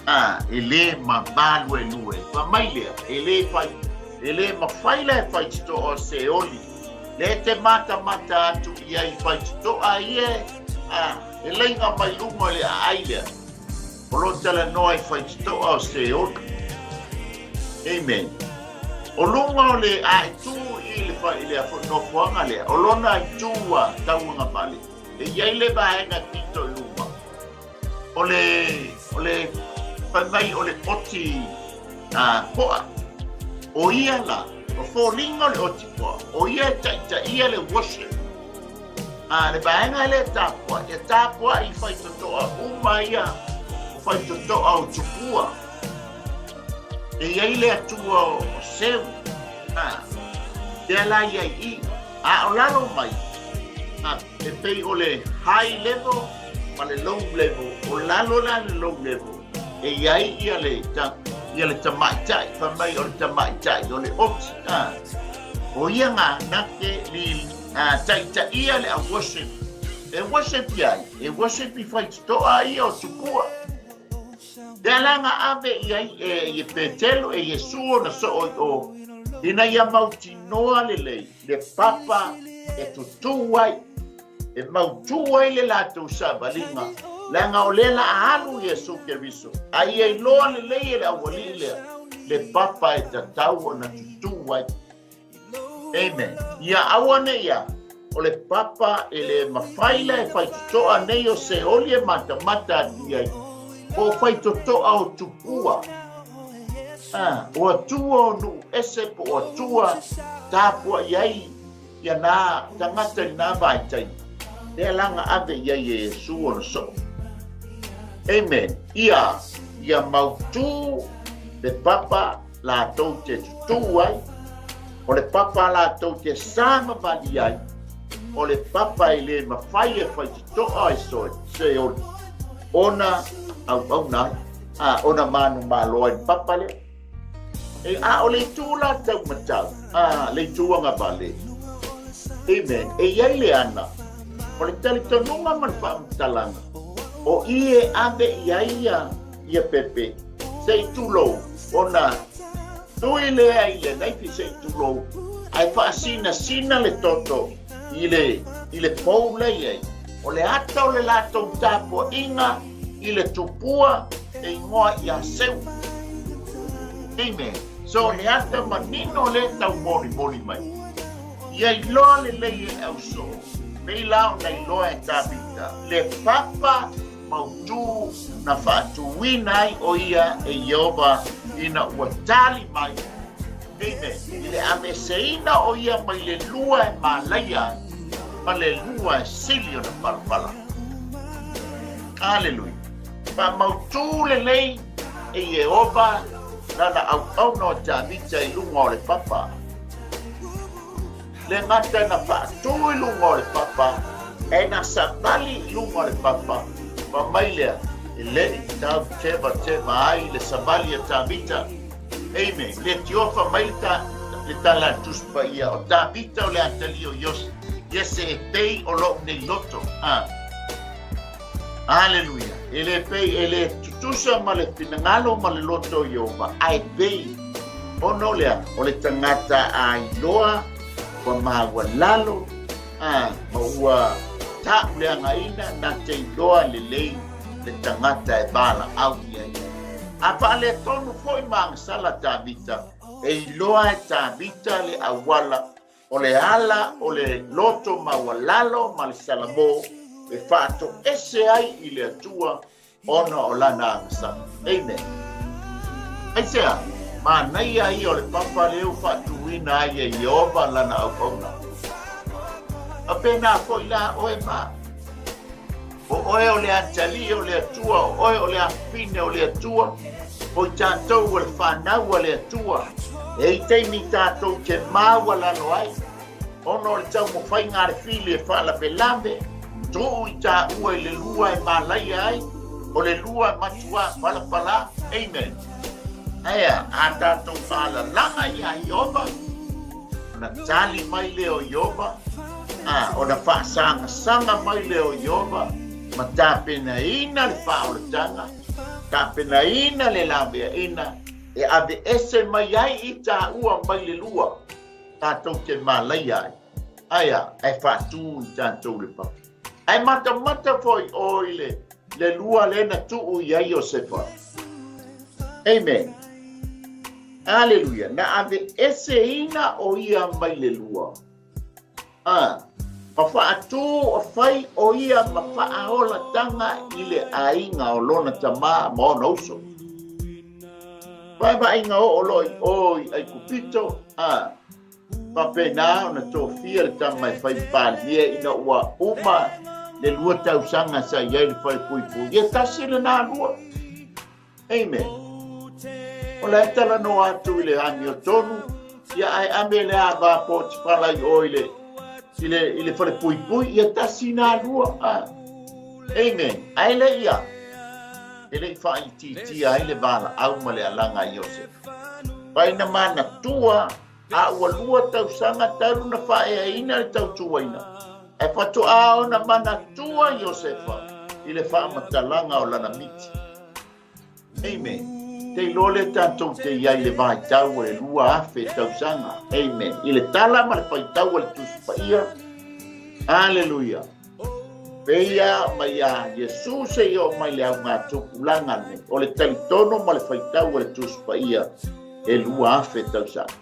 a, e lē mamaluelue. Fai mai lea, e lē fai, e lē mafai la e faititoa o Seoli, lea e te matamata atu i ai i faititoa ia e, a, e laiga mai luga o le aai lea. O lo o talanoa i faititoa o Seoli. Amen. O luga o le a itu i le fa, i le nofoaga lea, o lona itu a tauagavale, e i ai le vaega pito i luga. O le, o le, fai mai o le oti a, poa. O ia la, o foliga o le oti poa, o ia e taitaia le worship. A le vaega lea e tapuai, e tapuai i faitotoa uma ia, o faitotoa o tupua. E i ai le Atua o Seu, a, lea la i ai i, a o lalo mai, a, e pei o le high level ma le low level, o lalo la le low level, e i ai ia le, ta, ia le tamaitai, fai mai o le tamaitai, o le oti, a, o ia ngā na te li, a, taitaia le au worship, e worship i ai, e worship i whaititoa ia o tupua. Lea la nga ave i ai e i Petelu e Iesu ona soo i o, ina ia mautinoa lelei le papa e tutū ai, e mautū ai le latou savaliga, leaga o lea la a alu Iesu Keriso, a ia iloa lelei e le aualii lea le papa e tatau ona tutū ai. Amen. Ia aua nei ia, o le papa e le mafai la e faitotoa nei o Seoli e matamata atu i ai, po o faitotoa o tupua, a, o atua o nuu ese po o atua tapuai ai ia nā tagata i nā vaitaimi, lea la na ave i ai e Iesu ona soo. Amen. Ia, ia mautū le papa latou te tutū ai, o le papa latou te savavali ai, o le papa e lē mafai e faititoa e Seoli, ona auauna ai, a, ona manumalo ai le papa lea. E, a o le itu la taumatau, a, le itu agavale. Amen. E i ai le ana, o le talitonuga ma le faamatalaga, o i e ave i ai ia, ia pepe, se i tulou, ona tui lea i le naifi se i tulou, ae faasinasina le toto i le, i le pou la i ai. O le ata o le latou tapuaiga i le tupua e igoa ia Seu. Amen. So, le ata manino le tau molimoli mai. Ia iloa lelei e ausoo, pei la ona iloa e Tavita, le papa mautū na faatūina ai ʻo ia e Iēhova ina ua tali mai, amen, i le aveeseina o ia mai le lua e mālaia ai ma le lua e sili ona palapala. Aleluia! Faamautū lelei e Iēhova lana auauna o Tavita i luga o le papa. Le gata na faatū i luga o le papa, ae na savali i luga o le papa, fai mai lea, e le i tau tevateva ai le savali a Tavita. Amen. Le tiofa mai le tala a le Tusi Paia, o Tavita o le atalii o Iese e pei o lou nei loto. Ah. Aleluia. E le pei, e le tutusa ma le finagalo ma le loto o Ieova, ae pei ona o le a? O le tagata a iloa ua maualalo, a, ma ua tauleagaina na te iloa lelei le tagata e valaau i ai. A faaletonu foi ma agasala Tavita, e iloa e Tavita le auala o le ala o le loto maualalo ma le Salamo e faatoese ai i le Atua ona o lana agasala. Amen. Aisea? Manaia ia o le papa lea ua faatuina ai e Ieova lana auauna. A pēnā foi la oe ma. O oe o le atalii o le Atua, o oe o le afafine o le Atua, o i tatou o le fanau a le Atua. E i taimi tatou te maualalo ai, ona o le taumafaiga a le fili e faalavelave, tuu i taua i le lua e malaia ai, o le lua e matuā palapala. Amen. Aea, a tatou faalalaga iā Ieova, ona tali mai lea o Ieova, a, ona faasagasanga mai lea o Ieova, ma tapenaina le faaolataga, tapenaina le laveaina, e aveese mai ai i taua mai le lua, tatou te malaia ai, aea, ae faatū i tatou le papa. Ae matamata foi oe i le, le lua lea na tuu i ai Iosefa. Amen. Aleluia. Na aveeseina o ia mai le lua. A, ma faatū o fai o ia ma faaolataga i le aiga o lona tamā ma ona uso. Vaevaaiga oo loa i o i Aikupito, a, faapena ona tofia le tama e fai Palemia ina ua uma le 2 tausaga sa i ai le falepuipui. Ia tasi lena lua. Amen. O la e talanoa atu i le amiotonu, ia ae ame le ava a Potifala i o i le, i le, i le falepuipui, ia tasi nā lua. Ah. Amen. Ae le ia, e le i faaitiitia ai le valaau ma le alaga a Iosefa. Faina manatua a ua 2 tausaga talu na faaeaina le tautuaina, ae faatoa ona manatua Iosefa i le faamatalaga o lana miti. Amen. Te iloa lea tatou te i ai i le vaitau o le 2000 tausaga. Amen. I le tala ma le faitau a le Tusi Paia. Aleluia. Peia mai iā Iesu seia oo mai le augatupulaga lenei. O le talitono ma le faitau a le Tusi Paia e 2000 tausaga.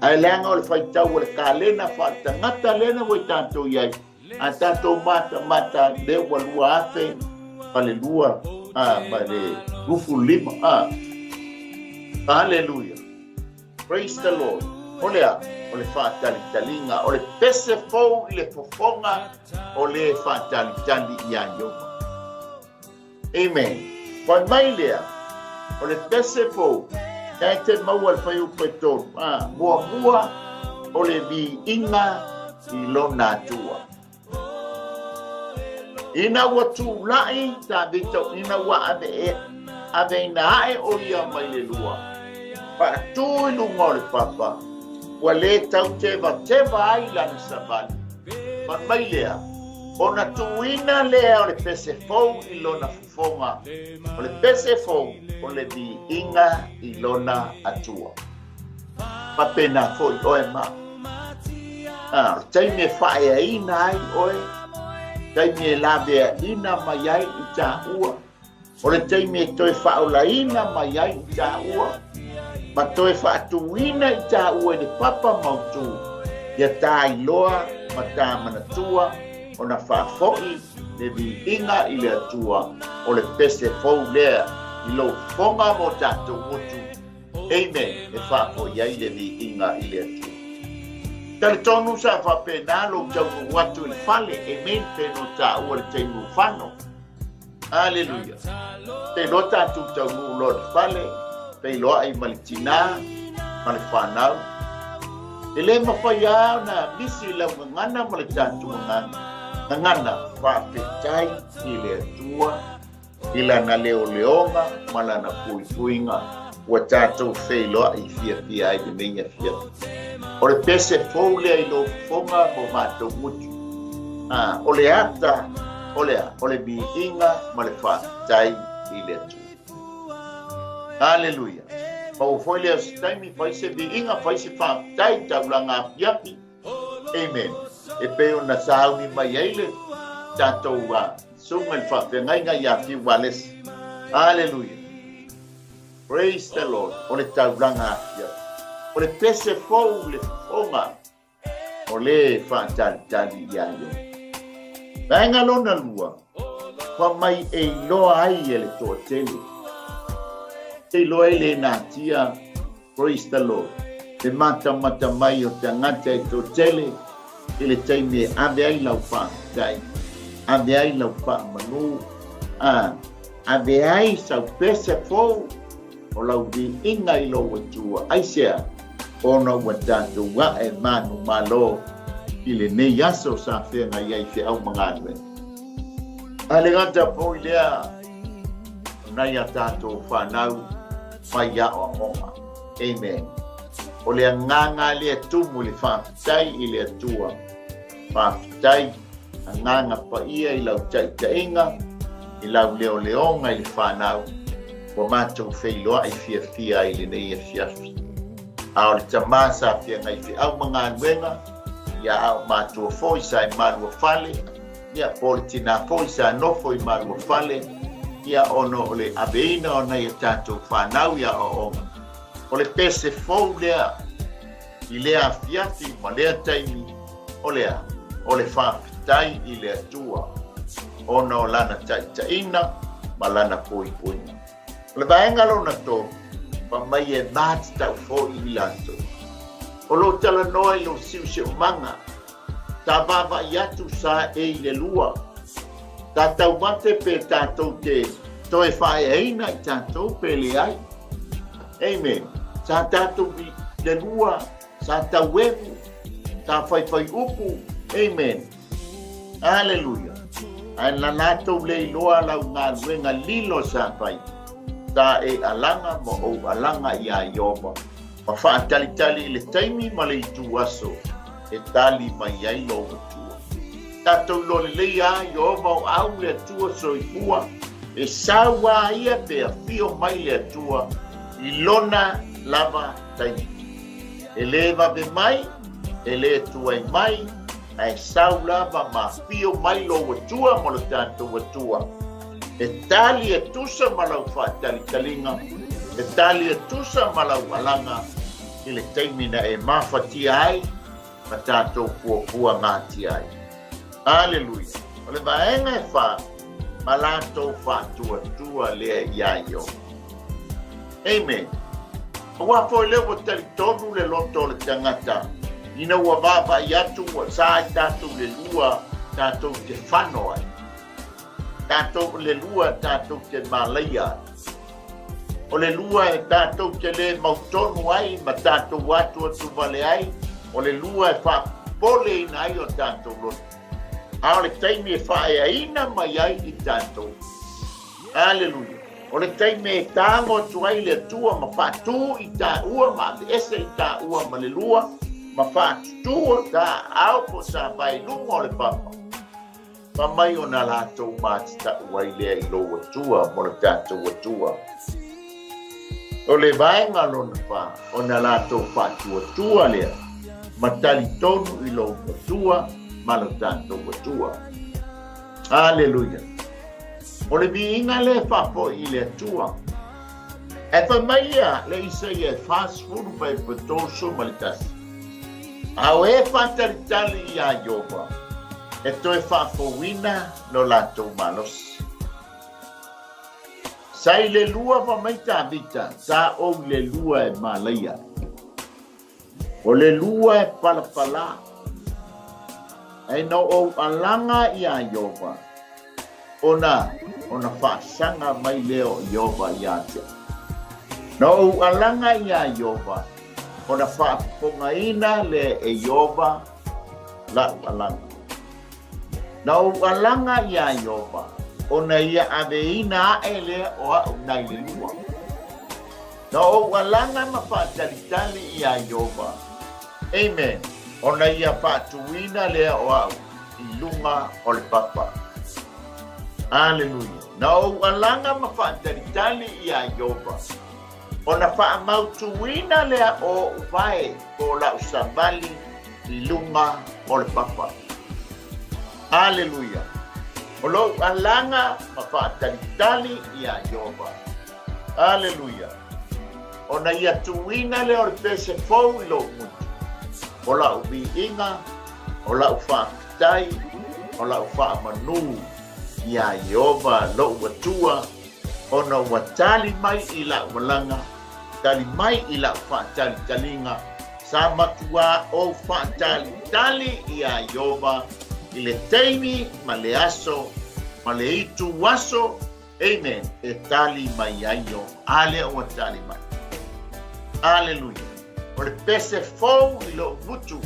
Ae leaga o le faitau o le kalena faaletagata lea na ua i tatou i ai, a tatou matamata lea ua 2002 a, ma le 25 a. Hallelujah. Praise the Lord. O le a? O le faatalitaliga, o le pese fou i le fofoga o le faatalitali iā Ieova. Amen. Fai mai lea, o le pese fou, e te maua le fuaiupu e tolu. A, muamua, o le viiga i lona Atua. Ina ua tulai Tavita, ina ua ave e, aveina ae o ia mai le lua, faatū i luga o le papa, ua lē tautevateva ai lana savali. Fai mai lea, ona tuuina lea o le pese fou i lona fofoga, o le pese fou o le viiga i lona Atua. Faapena foi oe ma au. A, o le taimi e faaeaina ai oe, taimi e laveaina mai ai i taua, o le taimi e toe faaolaina mai ai i taua, ma toe faatuina i taua i le papa mautū, ia tā iloa ma tā manatua ona faafoi le viiga i le Atua, o le pese fou lea i lou fofoga mo tatou motu. Amen. E faafoi ai le viiga i le Atua. Talitonu sa faapena lou taunuu atu i le fale. Amen. Pe no taua le taimi ua fano. Aleluia. Pe loa tatou taunuu loa i le fale, feiloai ma le tinā ma le fanau. E le mafai lava ona misi lau gagana ma le tatou gagana. Gagana, faafetai i le Atua i lana leoleoga ma lana puipuiga. Ua tatou feiloai fiafia ai lenei afiafi. O le pese fou lea i lou fofoga mo matou gutu. A, o le ata, o le a? O le viiga ma le faafetai i le Atua. Aleluia. Maua foi lea o se taimi, fai se viiga, fai se faafetai, taulaga afiafi. Amen. E pei ona sauni mai ai le tatou susuga i le faafeagaiga ia Fiu Valesi. Aleluia. Praise the Lord. O le taulaga afiafi. O le pese fou le fofoga o le faatalitali iā ia. Vaega lona lua, fa mai e iloa ai e le toatele. E iloa ai le natia. Praise the Lord. Le matamata mai o tagata e toatele i le taimi e ave ai lau faafetai, ave ai lau faamanu, a ave ai sau pese fou o lau viiga i lou Atua. Aisea? Ona ua tatou ae manumalo i lenei aso sa feagai ai feau ma galuega. A le gata foi lea, o nai a tatou fanau mai aoaoga. Amen. O le agaga lea tumu i le faafetai i le Atua. Faafetai agaga paia i lau taitaiga, i lau leoleoga i le fanau, ua matou feiloai fiafia ai i lenei afiafi. A o le tama sa feagai feau ma galuega, ia a o matua foi sa i Maluafale, ia po o le tinā foi sa nofo i Maluafale, ia ona o le aveina o nai a tatou fanau i aoaoga. O le pese fou lea i lea afiafi ma lea taimi, o le a? O le faafetai i le Atua ona o Lana taitaiga ma Lana poipoiga. O le vaega lona tolu, fai mai e matatau foi i latou. O lo o talanoa i lou siosiomaga, ta vaavaai atu sa e i le lua, ta taumate pe tatou te toe faaeaina i tatou pe leai. Amen. Sa tatou i le lua, sa tauemu, sa faifai upu. Amen. Aleluia. Ae na latou le iloa lau galuega lilo sa fai, sa e alaga ma ou alaga iā Ieova, ma faatalitali i le taimi ma le itu aso e tali mai ai lou Atua. Tatou iloa lelei a Ieova o au le Atua soifua, e sau a ia pe afio mai le Atua i lona lava taimi. E lē vave mai, e lē tuai mai, ae sau lava ma afio mai lou Atua ma lo tatou Atua, e tali e tusa ma lau faatalitaliga, e tali e tusa ma lau alaga i le taimi na e mafatia ai ma tatou puapua gatia ai. Aleluia! O le vaega e fa, ma latou faatuatua lea iā Ieova. Amen. Aua foi lea ua talitonu le loto o le tagata ina ua vaavaai atu ua sa ai tatou le lua tatou te fano ai. Tatou le lua tatou te malaia ai. O le lua e tatou te le mautonu ai ma tatou atuatu vale ai, o le lua e faapopoleina ai o tatou loto. A o le taimi e faaeaina mai ai i tatou. Aleluia! O le taimi e tago atu ai le Atua ma faatū i tāua ma aveese i tāua ma le lua ma faatutū o tā aao po o tā vae i luga o le papa. Fa mai ona latou matatau ai lea i lou Atua mo le tatou Atua. O le vaega lona fa, ona latou faatuatua lea ma talitonu i lou Atua ma lo tatou Atua. Aleluia! O le viiga lea e faafoi i le Atua. Ae fai mai ia le Isaia e 40 vaepu 31, A o e faatalitali iā Ieova, e toe faafouina lo latou malosi. Sa i le lua fa mai Tavita, sa ou i le lua e malaia. O le lua e palapala. Ae na ou alaga iā Ieova, ona ona faasaga mai lea o Ieova iā te au. Na ou alaga iā Ieova, ona faafofogaina lea e Ieova la'u alaga. Na ou alaga iā Ieova, ona ia aveina aʻe lea o aʻu nai le lua. Na ou alaga ma faatalitali iā Ieova. Amen. Ona ia faatuina lea o au i luga o le papa. Aleluia. Na ou alaga ma faatalitali iā Ieova. Ona faamautuina lea o ou vae po o lau savali i luga o le papa. Aleluia. O lou alaga ma faatalitali iā Ieova. Aleluia. Ona ia tuuina lea o le pese fou i lou gutu, o lau viiga, o lau faafetai, o lau faamanu iā Ieova lou Atua, ona ua tali mai i lau malaga, tali mai i lau faatalitaliga, sa matuā ou faatalitali iā Ieova i le taimi ma le aso ma le itu aso. Amen. E tali mai ai Ieova. A lea ua tali mai. Aleluia. O le pese fou i lou gutu.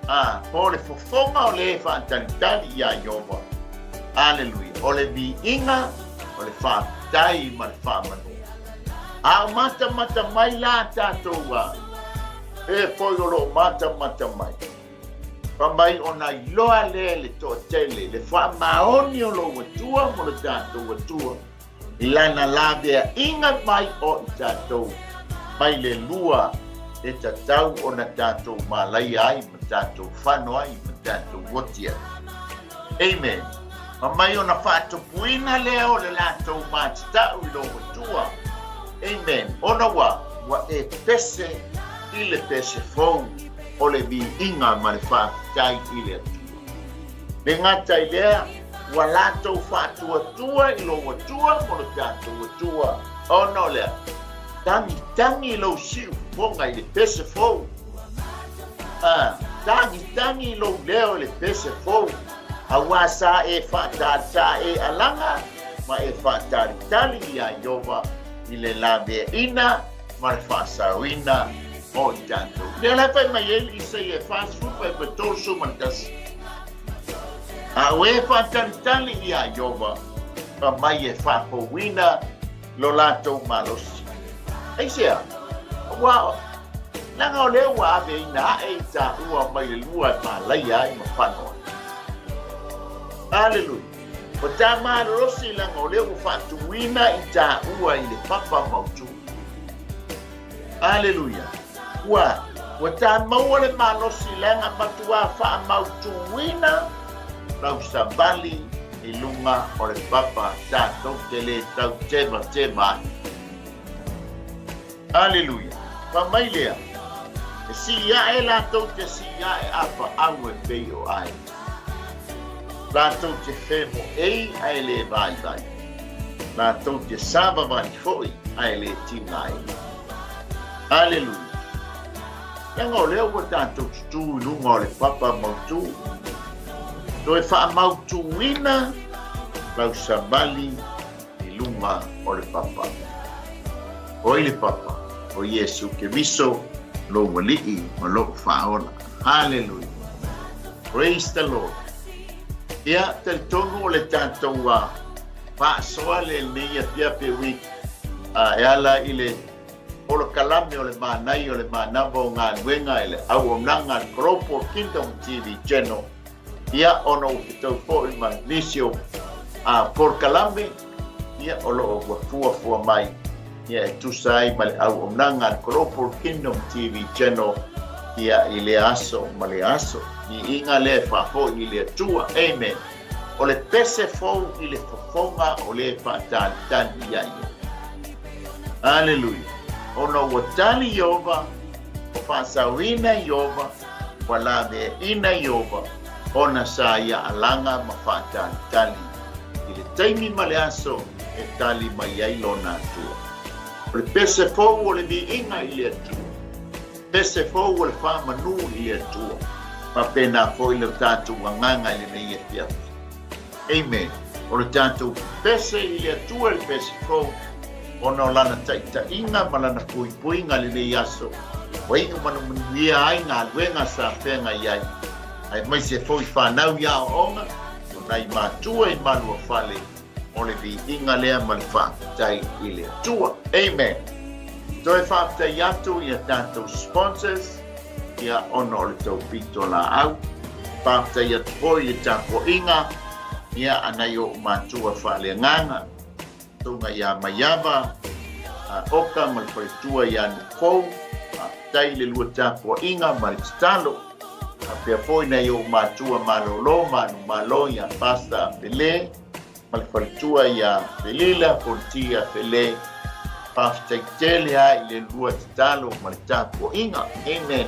A, po o le fofoga o le e faatalitali iā Ieova. Aleluia. O le viiga, o le faafetai ma le faamanu. A o matamata mai la tatou a, e foi o lo o matamata mai. Fa mai ona iloa lea e le toatele le faamaoni o lou Atua mo le tatou Atua i lana laveaiga mai o i tatou mai le lua e tatau ona tatou malaia ai ma tatou fano ai ma tatou oti ai. Amen. Fa mai ona faatupuina lea o le latou matatau i lou Atua. Amen. Ona ua, ua e pese i le pese fou. o le viiga ma le faafetai i le Atua. Le gata i lea, ua latou faatuatua i lou Atua mo lo tatou Atua, ona o lea, tagitagi lou siufofoga i le pese fou. A, tagitagi lou leo i le pese fou, auā sa e faatātā e alaga ma e faatalitali iā Ieova i le laveaina ma le faasaoina o i tatou. Lea la e fai mai ai le Isaia 41. A o e faatalitali iā Ieova, fa mai e faafouina lo latou malosi. Aisea? Aua leaga o lea ua aveina ae i taua mai le lua e malaia ai ma fano ai. Aleluia. Ua ta malolosi leaga o lea ua faatuina i taua i le papa mautu. Aleluia! Ua, ua ta maua le malosi leaga matuā faamautuina lau savali i luga o le papa tatou te lē tau tevateva ai. Aleluia! Fai mai lea, E sii ae latou te sii ae a paau e pei o ae. Latou te femoei ae lē vaivai. Latou te savavali foi ae lē tigaina. Aleluia! Leaga o lea ua tatou tutū i luga o le papa mautū, toe faamautūina lau savali i luga o le papa. O ai le papa? O Iesu Keriso, lou Alii ma lou Faaola. Haleluia! Praise the Lord! Ia, talitonu o le tatou faasoa lenei afiafi week e ala i le polokalame o le manaia o le manava o galuega i le auaunaga a le Global Kingdom TV Channel. Ia, ona ua fetau foi ma nisi o polokalame, ia, o lo o ua fuafua mai, ia, e tusa ai ma le auaunaga a le Global Kingdom TV Channel, ia, i lea aso ma lea aso. Viiga lea e faafoi i le Atua. Amen. O le pese fou i le fofoga o le faatalitali iā Ieova. Aleluia. Ona ua tali Ieova, ua faasaoina Ieova, ua laveaina Ieova, ona sa ia alaga ma faatalitali i le taimi ma le aso e tali mai ai lona Atua. O le pese fou o le viiga i le Atua. Pese fou o le faamanu i le Atua. Faapena foi lo tatou agaga i lenei afiafi. Amen. O le tatou pese i le Atua le pese fou, ona o lana taitaiga ma lana puipuiga i lenei aso, ua iu manumanuia ai galuega sa feagai ai, aemaise foi fanau i aoaoga, o nai matua i maluafale, o le viiga lea ma le faafetai i le Atua. Amen. Toe faafetai atu i a tatou sponsors, ia ona o le tou pitolaau. Faafetai atu foi i le tapuaiga ia a nai o'u matua faaleagaga, Susuga ia Maiava Oka ma le faletua ia Nufou. Faafetai i le lua tapuaiga ma le tatalo. Faapea foi nai o'u matua malolo manumalo ia Pastor Pele ma le faletua ia Felila Fontia Fele. Faafetai tele lava i le lua tatalo ma le tapuaiga. Amen.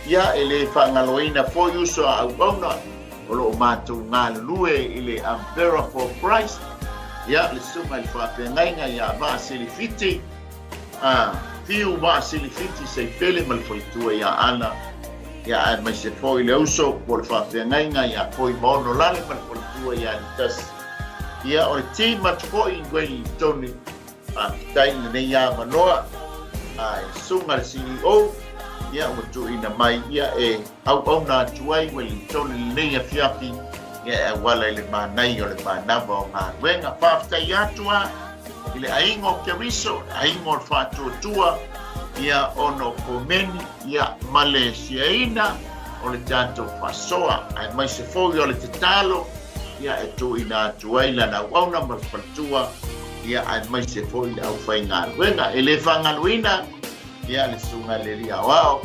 Ia, e le faagaloina foi uso a auauna o lo o matou galulue i le Umbrella for Christ, ia, le susuga i le faafeagaiga ia Vaasilifiti, a Fiu Vaasilifiti Seipele ma le faletua ia Ana, ia, aemaise foi le uso po o le faafeagaiga ia Koimaono Lale ma le faletua ia Litasi. Ia, o le team atu foi i Wellingtone, faafetai i lenei avanoa a e susuga le CEO, ia, ua tuuina mai ia e auauna atu ai Wellingtone i lenei afiafi, ia, e auala i le manaia o le manava o galuega. Faafetai atu a i le aiga o Keriso, le aiga o le faatuatua, ia, ona o komeni, ia, ma le siaina o le tatou faasoa, aemaise foi o le tatalo, ia, e tuuina atu ai lana auauna ma le faletua, ia, aemaise foi le aufaigaluega. E le faagaloina, ia, le susuga i le Alii Aoao,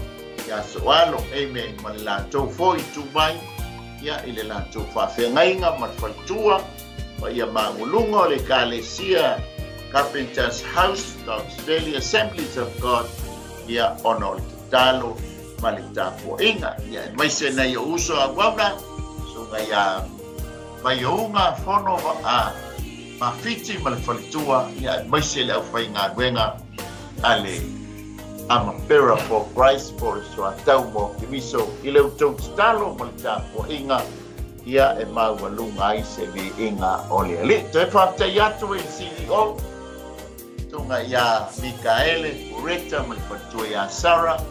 ia Soalo, amen, ma le latou foi tu mai, ia, i le latou faafeagaiga ma le faletua, paia maualuga o le Ekalesia Carpenter's House, Dogs Valley Assemblies of God, ia, ona o le tatalo ma le tapuaiga. Ia, aemaise nai ou uso auauna, susuga ia Vaiouga Fono a Mafiti ma le faletua, ia, aemaise le aufaigaluega a le Amapera for Christ po o le Soatau mo Keriso i le outou tatalo ma le tapuaiga, ia, e maualuga ai se viiga o le Alii. Toe faafetai atu i le CEO, susuga ia Mikaele Pureta ma le faletua ia Sarah,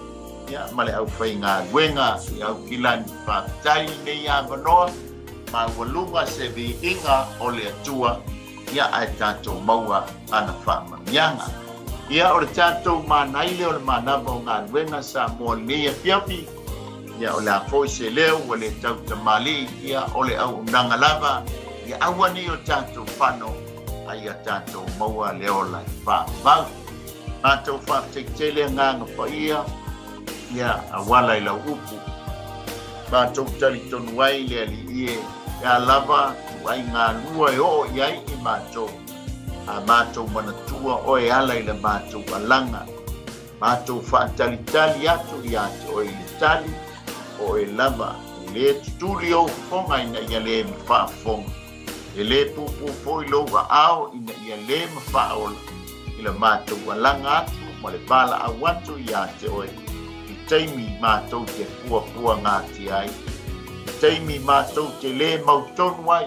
ia, ma le aufaigaluega i Aukilani. Faafetai i lenei avanoa, maualuga se viiga o le Atua, ia, ae tatou maua ana faamanuiaga. Ia, o le tatou manaile o le manava o galuega Samoa lenei afiafi, ia, o le a foi se leo ua le tautamalii, ia, o le auaunaga lava, ia aua nei o tatou fano, a ia tatou maua le ola e faavavau. Matou faafetai tele Agaga Paia, ia, auala i lau upu. Matou talitonu ai le Alii e, e a lava ituaiga lua e oo i ai i matou, a matou manatua oe e ala i la matou alaga. Matou faatalitali atu ia te oe i le tali, o oe lava, e le tutuli ou fofoga ina ia le mafaafofoga, e le pupū foi lou aao ina ia le mafaaola i la matou alaga atu ma le valaau atu ia te oe i taimi matou te puapuagatia ai, i taimi matou te le mautonu ai,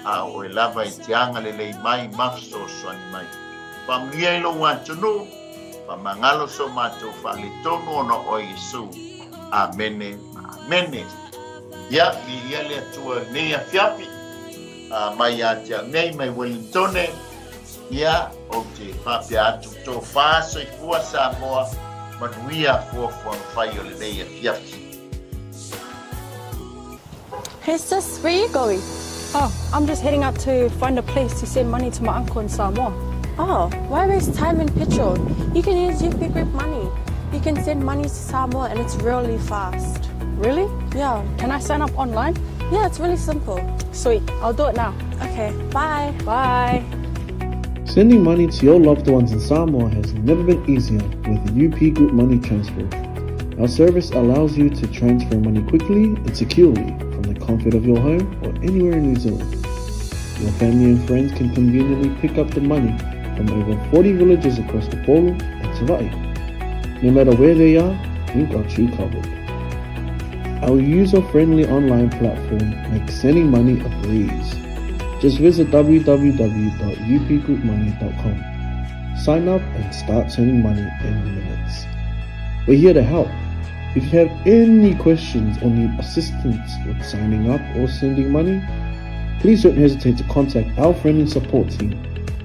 a o oe lava e te agalelei mai ma fesoasoani mai. Faamanuia i lou atunuu, faamagalo so matou faaletonu ona o oe Iesu. Amene ma amene. Ia, viia le Atua i lenei afiafi, a mai ia te au nei mai Wellingtone, ia, ou te faapea atu, tofa soifua Samoa, manuia fuafuaga fai o lenei afiafi. Hey sis, where you going? Oh, I'm just heading out to find a place to send money to my uncle in Samoa. Oh, why waste time and petrol? You can use UP Group Money. You can send money to Samoa and it's really fast. Really? Yeah. Can I sign up online? Yeah, it's really simple. Sweet, I'll do it now. Okay, bye. Bye. Sending money to your loved ones in Samoa has never been easier with UP Group Money Transfer. Our service allows you to transfer money quickly and securely from the comfort of your home or anywhere in New Zealand. Your family and friends can conveniently pick up the money from over 40 villages across Upolu and Savaii. No matter where they are, we've got you covered. Our user-friendly online platform makes sending money a breeze. Just visit www.upgroupmoney.com. Sign up and start sending money in minutes. We're here to help. If you have any questions or need assistance with signing up or sending money, please don't hesitate to contact our friendly support team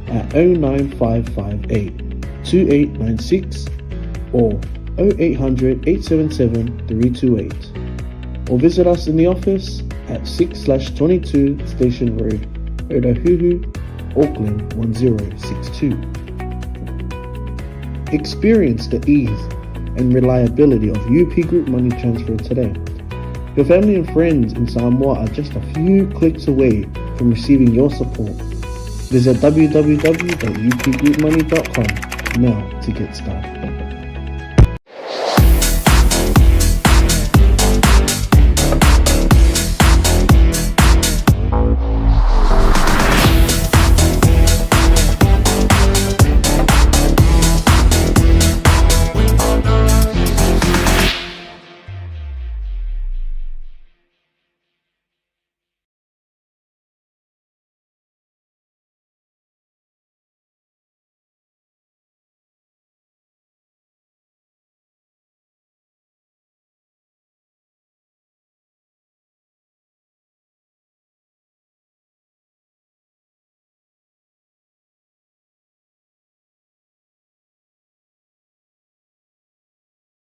at 09558 2896 or 0800 877 328. Or visit us in the office at 6/22 Station Road, Otahuhu, Auckland 1062. Experience the ease and reliability of UP Group Money Transfer today. Your family and friends in Samoa are just a few clicks away from receiving your support. Visit www.upgroupmoney.com now to get started.